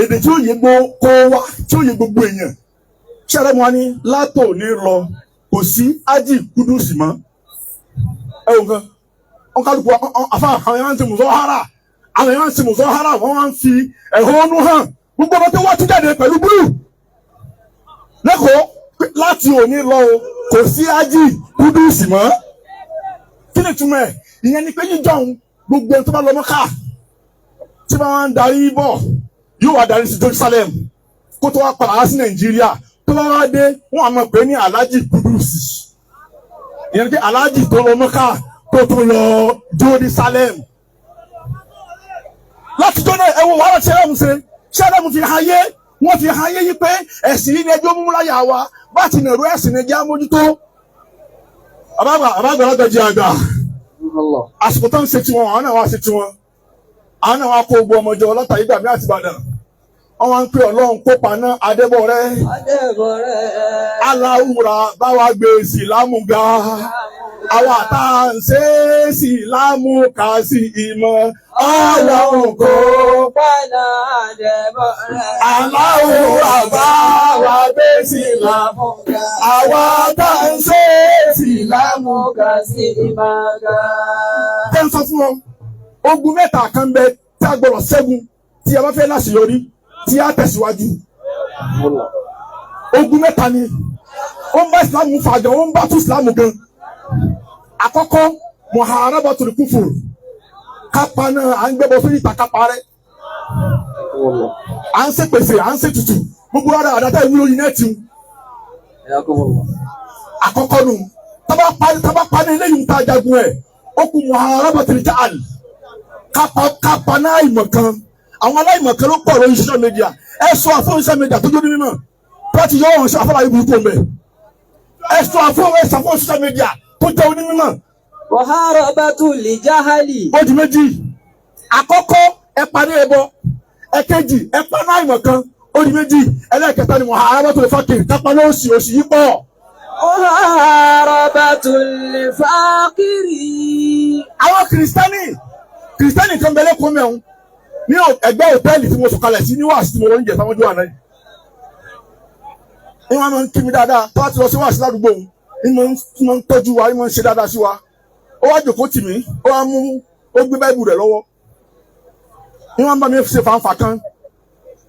èdè tí ó yẹ gbó kó wá, tí ó yẹ gbogbo èèyàn. Ṣẹlẹ̀ wọn ní látòní lọ kò sí ájì Kudus mọ́. Ẹ wò nǹkan wọn kálukú afa, àwọn yẹn wá ń ṣe mùsọ̀hárà, àwọn yẹn wá ń ṣe mùsọ̀hárà, wọ́n wá ń fi ẹ̀hónú hàn. Gbogbo ọmọ tó wá tún jáde pẹ̀lú búlù lẹ́kọ̀ọ́ pé láti òní lọ o, kò sí ájì Kúdùsì mọ́. Kí ni túmọ̀ ẹ̀? Ìyẹn ni pé jíjọ́ òun, gbogbo ẹni tó bá lọ Mọ́kà, tí wọ́n wá ń darí bọ̀, yóò wá darí sí Jerusalem kó tó wá padà wá sí Nàìjíríà. Tó bá wá dé, wọ́n á mọ̀ pé ní Alájì Kúdùsì. Ìyẹn ni pé aláàjì tó lọ Mọ́kà, tó tó lọ Jerusalem láti tó náà. Ẹ wo wàhálà tí ẹlẹ́mu ṣe. Ṣé ẹlẹ́mu fi hàn yé? Wọ́n fi hàn yé yí pé ẹ̀sìn yìí ni ẹjọ́ mú láyà wa bá ti nàró, ẹ̀sìn ni ẹjẹ́ amójútó. Àbágbà àbágbà lágbàjì àgbà. حياكم الله. Àsìkò tó ń ṣe tiwọn, àwọn náà wá ṣe tiwọn, àwọn náà wá kó gbogbo ọmọ jọ látàrí gbàmí àti Ìbàdàn. Wọ́n wá ń pè Ọlọ́run kópa náà Adébọ̀rẹ́. Adébọ̀rẹ́. Aláwùrà báwa gbé ìsìlámù ga, àwa tá à ń ṣe ìsìlámù kà sí ìmọ̀ Ọlọ́run kó. Paná Adébọ̀rẹ́. Aláwùrà báwa gbé ìsìlámù Ga. àwa tá à ń ṣe ìsìlámù. Ga sí ìmọ̀ga. Tẹ́ ń sọ fún ọ, ogun mẹ́ta kan bẹ tí a gbọ́dọ̀ ṣẹ́gun tí a bá fẹ́ láṣeyọrí, tí a tẹ̀síwájú. Ogun mẹ́ta ni ó ń bá ìsìlámù fà gan, ó ń bá tún ìsìlámù gan. Àkọ́kọ́, muharabatul kufur, kápá náà à ń gbẹ́bọ sórí ìta, kápá rẹ̀, à ń ṣèpèsè, à ń ṣètùtù, gbogbo ara àdáta ìwúlò yìí náà ti ń. حياكم الله. Àkọ́kọ́ nu. Tábà parí eléyìí ń ta jagun ẹ̀, ó kú muharabatul jahl, kápá náà ìmọ̀ kan. Àwọn aláìmọ̀ kan ló pọ̀ lórí social media. Ẹ sọ àfọwọ́n social media tó jóni mímọ̀ láti yọ ọ̀hún sí àfọwọ́n ayé burúkú ọmọ ẹ. Ẹ sọ àfọwọ́n, ẹ sọ àfọwọ́n social media tó jẹ́ onímọ̀. محاربة الجهل. Ó di méjì. Àkọ́kọ́, ẹ parí ẹbọ. Ẹ̀kejì, ẹ pa náà ìmọ̀ kan. Ó di méjì. Ẹlẹ́ẹ̀kẹta ni muharabatul fakir, kápá náà òsì, òsì yìí pọ̀. محاربة الفقر. Àwọn kìrìsìtẹ́nì kan bẹ lẹ́kọ̀ọ́ mẹ́rin. Ní ẹgbẹ́ hòtẹ́ẹ̀lì tí mo sọ̀kalẹ̀ sí ní wàásù tí mo lọ ń jẹ táwọn ojú àná yìí. Ní wọn máa ń kí mi dáadáa tó bá ti lọ sí wàásù ládùúgbò òun ní máa ń tọ́jú wa ní máa ń ṣe dáadáa sí wa. Ó wá jòkó tì mí, ó wá mú ó gbé báìbù rẹ̀ lọ́wọ́. Ní wọn bá mi ṣe fàǹfà kan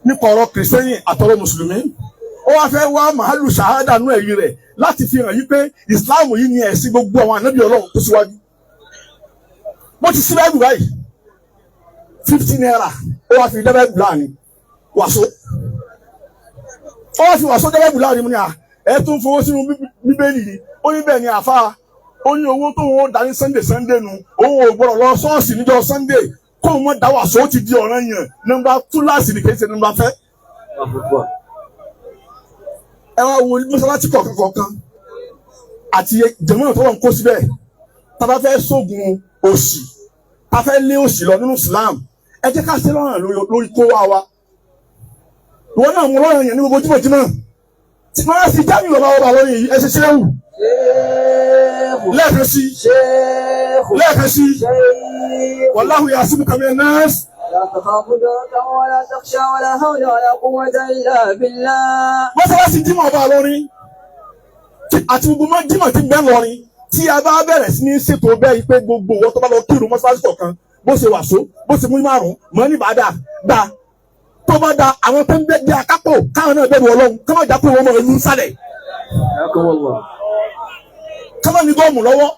nípa ọ̀rọ̀ kìrìsìtẹ́nì àtọ̀rọ̀ mùsùlùmí. Ó wá fẹ́ wá màálù ṣàhádà nú ẹ̀rí rẹ̀ láti fi hàn yí pé ìsìláàmù yìí ni ẹ̀sìn gbogbo àwọn ànábì Ọlọ́run tó síwájú. Bó ti sí báìbù báyìí 50 naira ó wá fi dẹ́bẹ̀ bùláàni wàsó. Ó wá fi wàsó dẹ́bẹ̀ bùláàni mu ni à ẹ tún fowó sínú bíbélì ni. Ó ní bẹ́ẹ̀ ni àfa ó ní owó tó wọn dá ní Sunday Sunday nu òun ò gbọ́dọ̀ lọ ṣọ́ọ̀ṣì níjọ́ Sunday kó wọn dá wàsó ó ti di ọ̀ràn yẹn nọ́mbà túláàsì ni kì í ṣe nọ́mbà fẹ́. Ẹ wá wo mọ́sálásí kọ̀ọ̀kan kọ̀ọ̀kan àti jẹ̀mọ́ tó wọ́n kó síbẹ̀ tá a bá fẹ́ sógun òṣì tá a fẹ́ lé òṣì lọ nínú Islam ẹ jẹ́ ká ṣe lọ́rùn lórí kó wá wa. Ìwọ náà mú lọ́rùn yẹn ní gbogbo jímọ̀jímọ̀ tí wọ́n sì jáde lọ́wọ́ ọba lórí yìí ẹ ṣe ṣéwù lẹ́ẹ̀kan sí lẹ́ẹ̀kan sí wàláhù yasimuka minan nas. لا تخاف دركا ولا تخشى ولا حول ولا قوة إلا بالله. Mọ́sálásí jímọ̀ ọba lórí àti gbogbo mọ́ jímọ̀ tí ń bẹ lọ́rin tí a bá bẹ̀rẹ̀ sí ní ṣètò bẹ́ẹ̀ yìí pé gbogbo owó tó bá lọ kírun mọ́sálásí kọ̀ọ̀kan bó ṣe wàsó bó ṣe mú márùn mọ́ ní bàdà gbà tó bá da àwọn tó ń bẹ di akápò káwọn náà bẹ̀rù Ọlọ́run káwọn jà pé wọ́n mọ̀ ẹnu sálẹ̀ káwọn ní gọ́ọ̀mù lọ́wọ́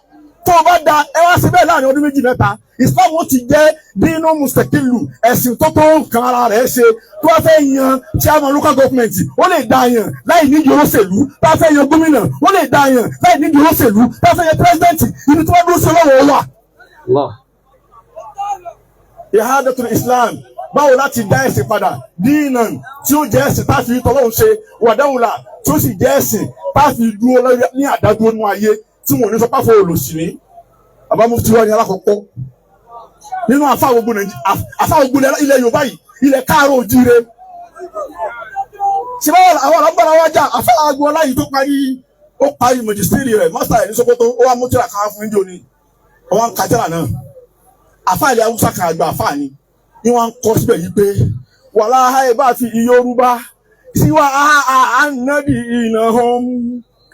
tó bá da ẹ wá sí bẹ́ẹ̀ láàrin ọdún méjì mẹ́ta Islam ó ti jẹ́ dínú mustakilu ẹ̀sìn tó tó nǹkan ara rẹ̀ ṣe tó bá fẹ́ yan chairman local government ó lè da yàn láì nídìí olóṣèlú tó bá fẹ́ yan gómìnà ó lè da yàn láì nídìí olóṣèlú tó bá fẹ́ yan president ibi tó bá dúró sí ọlọ́wọ́ wà. Ihadatul Islam báwo láti dá ẹ̀sìn padà dínà tí ó jẹ́ ẹ̀sìn táfi tọ́lọ́hún ṣe wàdáwùlà tí ó sì jẹ́ ẹ̀sìn táfi dúró ní àdádúró nínú ayé tí wọn ò ní sọ páfọ olòṣì ní. Bàbá mufti wa ní alákọ̀ọ́kọ́ nínú àfa gbogbo Nàìjíríà àfa gbogbo ilẹ̀ Yorùbá yìí ilẹ̀ káàárọ̀ òjíire. Ṣé báwo àwọn alágbára wa jà àfa àgbo ọláyìí tó parí ó parí mọ̀jìsírì rẹ̀ mọ́sítà rẹ̀ ní Sókótó ó wá mú tíra kan fún ìjọ ni wọ́n ń ka tíra náà. Àfa ilẹ̀ Haúsá kan àgbà àfa ni ni wọ́n ń kọ síbẹ̀ yìí pé wàhálà ẹ bá fi Yorùbá síwá ànábì ìnà hàn.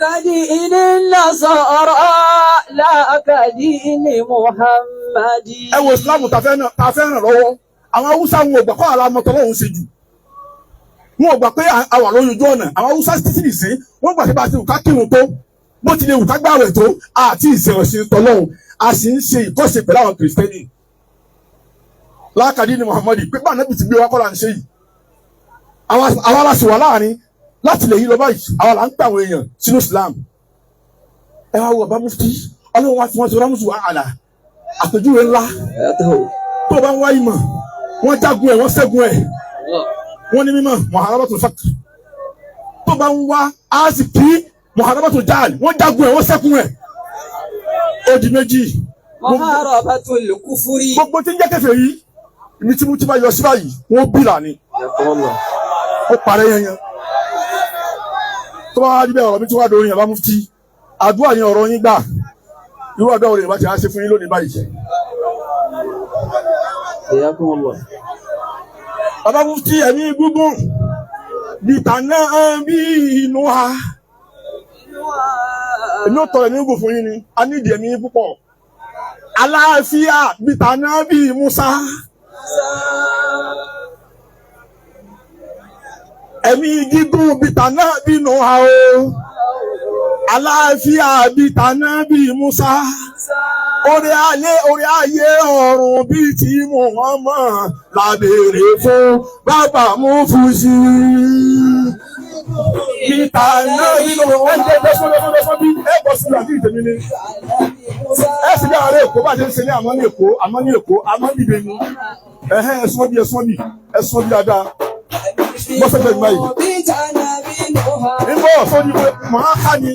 كدين النصارى لا كدين محمد. Ẹ wo Islam ta fẹ́ ràn lọ́wọ́ àwọn Haúsá wọn ò gbà kọ́ àlà mọ́tò lọ́hùn ṣe jù wọn ò gbà pé a wà lórí ojú ọ̀nà àwọn Haúsá títí nìsín wọ́n gbà pé bá a ti wù ká kírun tó bó ti lè wù ká gbààwẹ̀ tó àti ìṣẹ̀rọ̀ṣẹ̀ tọ́lọ́hùn a sì ń ṣe ìkọ́ṣe pẹ̀lú àwọn Kìrìsìtẹ́nì lákàdí ni Muhammadu pé bá ànábì ti gbé wa kọ́ là ń ṣe yìí àwa la sì wà láàrin láti lè yí lọ báyìí àwa là ń pè àwọn èèyàn sínú Islam. Ẹ wá wo bàbá mufti Ọlọ́run wa fi wọn ṣe rámùsù àlà àpèjúwe ńlá tó o bá ń wá ìmọ̀ wọ́n jagun ẹ̀ wọ́n ṣẹ́gun ẹ̀ wọ́n ní mímọ̀ muharabatul faqr tó o bá ń wá azikí muharabatul jahl wọ́n jagun ẹ̀ wọ́n ṣẹ́gun ẹ̀ ó di méjì. Muharabatul kufuri. Gbogbo tí ń jẹ́ kèfèrí ibi tí mo ti bá yọ sí báyìí wọ́n bí là ni ó parẹ́ yẹn yẹn tó bá wá rí bẹ́ẹ̀ ọ̀rọ̀ mi tí wàá dorin yàrá mufti àdúrà yẹn ọ̀rọ̀ yín gbà irú àdúrà wo lè bá ti á ṣe fún yín lónìí báyìí. Bàbá mufti ẹ̀mí gúngún bìtà náà bí inú wa èmi ò tọrọ ẹ̀mí gùn fún yín ni a ní ìdí ẹ̀mí púpọ̀ àlàáfíà bìtà náà bí Musa. Ẹ̀mí gígùn bìtà náà bí Nóà o àlàáfíà bìtà náà bí Musa orí ayé orí ayé ọ̀run bíi ti Muhammad la béèrè fún bàbá mú fújì. Bìtà náà bí Nóà ẹ jẹ́ bẹ́sọ̀ bí ẹ bọ́ sí ìlú àti ìtẹ̀mí ni ẹ sì bí ààrẹ Èkó bá ṣe ń ṣe ní àmọ́ ní Èkó àmọ́ ní Èkó àmọ́ níbi ni ẹ̀hẹ́ ẹ̀sùn bí ẹ̀sùn bí ẹ̀sùn bí dáadáa bọ́sẹ̀ bẹ́ẹ̀ báyìí. Nbọ sórí pé màá ká ni.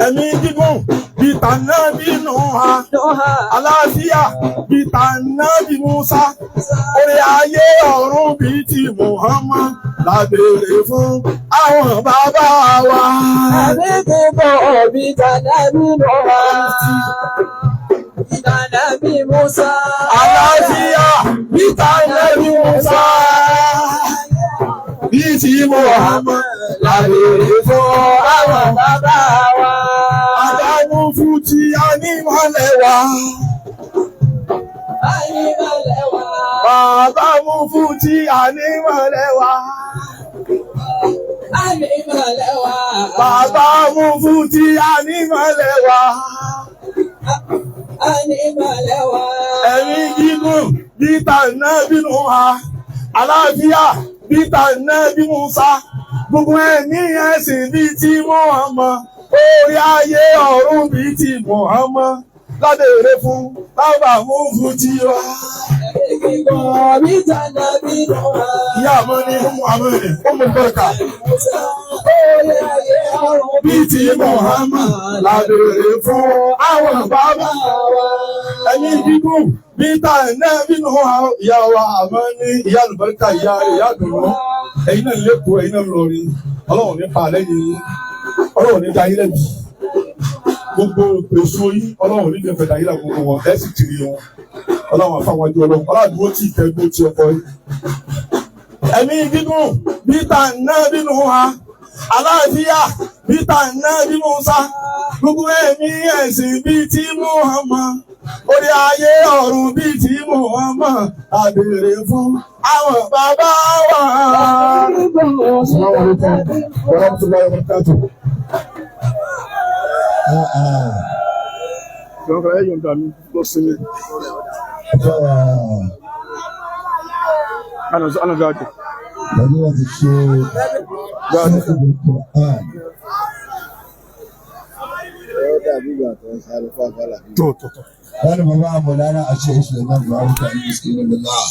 Ẹ̀mí gígùn bìtà náà bí Nóà àlàáfíà bìtà náà bí Musa orí ayé ọ̀run bíi ti Muhammad la béèrè fún àwọn bàbá wa. Ẹ̀mí gígùn bìtà náà bí Nóà bìtà náà bí Musa. Musa. Àlàáfíà bí tànàbí Musa. Bí ti Muhammad la béèrè fún àwọn Bàbá wa. Àdánù fún ti anímọ̀lẹ̀ wa. Ànímọ̀lẹ̀ wa. Bàbá mú fún ti anímọ̀lẹ̀ wa. Ànímọ̀lẹ̀ wa. Bàbá mú fún ti anímọ̀lẹ̀ wa. Ànímọ̀lẹ̀ wa. Ẹ̀mí gígùn bí tànàbí Nuha. Àlàáfíà bí tànàbí Musa. Gbogbo ẹ̀mí ẹ̀sìn bí ti Muhammad. Orí ayé ọ̀run bí ti Muhammad. Lábẹ̀rẹ̀ fún bàbá mú fún ti wa. Gígùn bí tànàbí Nuha. Ìyá àmọ́ ní ọmọ àmọ́ ní ọmọ ìbọ̀rẹ̀ká. Musa. Orí ayé ọ̀run Bí ti Muhammad lábẹ̀rẹ̀ fún àwọn bàbá wa. Ẹni gígùn bí tànàbí Nuha. Ìyá wa àmọ́ ní ìyá àlùbáríkà ìyá rẹ̀ ìyá àdùnnú. Ẹ̀yin náà lẹ́kọ̀ọ́ ẹ̀yin náà lọrin. Ọlọ́run ní pa lẹ́yìn yín. Ọlọ́run ní dá yín lẹ́bi. Gbogbo èso yín Ọlọ́run ní dẹ̀fẹ̀ dá yín lẹ́bi gbogbo wọn. Ẹ sì tìrì wọn. Ọlọ́run àfàwọn àjọ Ọlọ́run. Ọlọ́run àdúró tí ìtẹ́gbó ti ọkọ yín. Ẹ̀mí gígùn bí tànàbí Nuha. Àlàáfíà bí tànàbí Musa. Gbogbo ẹ̀mí ẹ̀sìn bí ti Muhammad. Orí ayé ọ̀run bí ti Muhammad. Àbèrè fún àwọn bàbá wa. Assalamu alaikum warahmatullahi wabarakatuh. Ìjọba ẹ yọ̀ǹda mi lọ sí mi. Ana gadi. Pẹ̀lú láti ṣe sọ́ọ̀bù Quran. Tó tó tó. Wọ́n ní bàbá Mọ̀lára àti Suleiman Buhari kan ní Miskin Billah.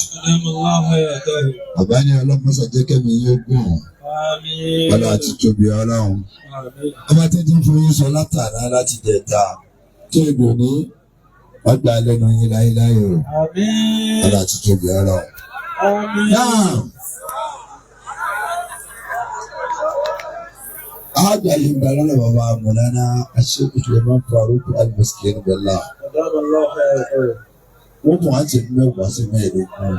Bàbá ní ọlọ́mọṣà jẹ́ kẹ́mi yóò gùn. Ọlá àti tóbi Ọlọ́run. Ọba tẹ́tí ń fún yín sọ látàrá láti jẹta. Tó èdè ní wọ́n gba lẹ́nu yín láéláé o. Ọlá àti tóbi Ọlọ́run. Náà. Àgbà yìí ń bẹ lọ́dọ̀ bàbá Mọ̀lára àti Suleiman Faruk al-Miskin Billah. Wọ́n mú àti mẹ́wàá sí mẹ́ẹ̀ẹ́dógún.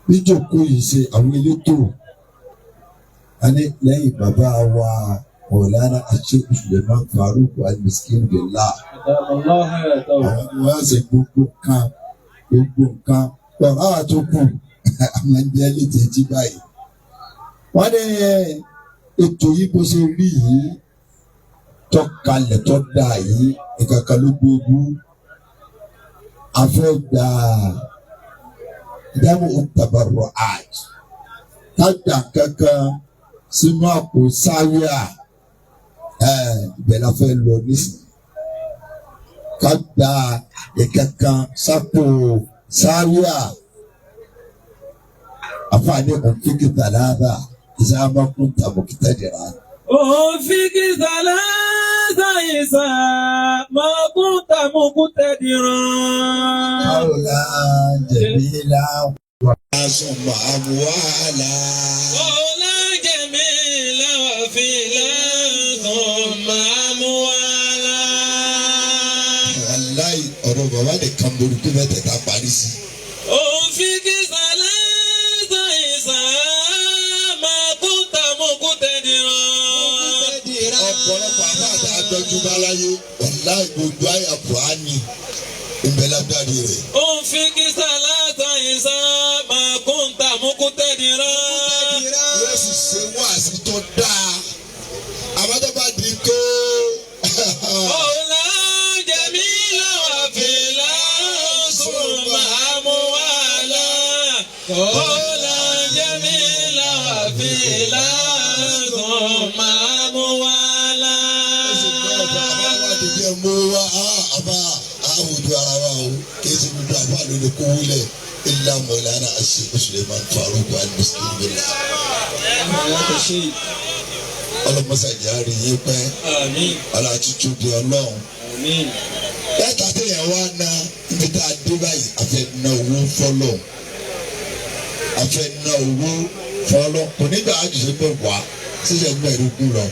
Níjókòó yìí ṣe àwọn elétò a ní lẹ́yìn bàbá wa Mọ̀lára àti Suleiman Faruk al-Miskin Billah. Àwọn ni wọ́n ṣe gbogbo nǹkan gbogbo nǹkan ọ̀rọ̀ àwọn tó kù àwọn ẹni létí etí báyìí. Wọ́n ní ètò yìí bó ṣe rí yìí tọ́kalẹ̀ tó dáa yìí nǹkan kan ló gbogbo a fẹ́ gba dáhùn òǹtàbàrọ̀ àj ká gbà kankan sínú àpò sáwíà ibẹ̀ la fẹ́ lọ nísìnyí ká gba ìkankan sápò sáwíà àfààní òǹfíkì tàlàbà ìsáàmàkùn tàbùkítà dìrà. أوفيك ثلاثة إذا ما كنت مقتدرا. قولا جميلا ثم أموالا. قولا جميلا وفيلا ثم أموالا. Wàláì ọ̀rọ̀ bàbá nìkan borí kí mẹ́tẹ̀ẹ̀ta parí sí. أوفيك ثلاثة إذا ما كنت مقتدرا. Ọ̀pọ̀lọpọ̀ àbá àti agbẹ́jú bá láyé wàláì gbogbo àyà Kùránì ìbẹ̀lágbárí rẹ̀. أوفيك ثلاثة إذا ما كنت مقتدرا. Yóò sì ṣe wáàsí tó dáa. Àmọ́ tó bá di pé قولا جميلا وفيلا ثم أموالا. قولا جميلا وفيلا ثم أموالا. ó sì gbọ́ ọ̀pọ̀ àbá wà débi ẹ̀ mú wá àbá àwùjọ ara wa o kì í ṣe gbogbo àbá ló lè kó wúlẹ̀ ilá Mọ̀lánà Sheikh Suleiman Faruk al-Miskin Billah. Ọlọ́mọṣàjà rí yín pẹ́. Àmín. Ọlá tuntun di Ọlọ́run. Àmín. Lẹ́tà téèyàn wá ná ibi tá a dé báyìí a fẹ́ ná owó fọ́lọ̀. A fẹ́ ná owó fọ́lọ̀. Kò nígbà àjùṣe mẹ́wàá ṣíṣe mẹ́ẹ̀ẹ́dógún lọ.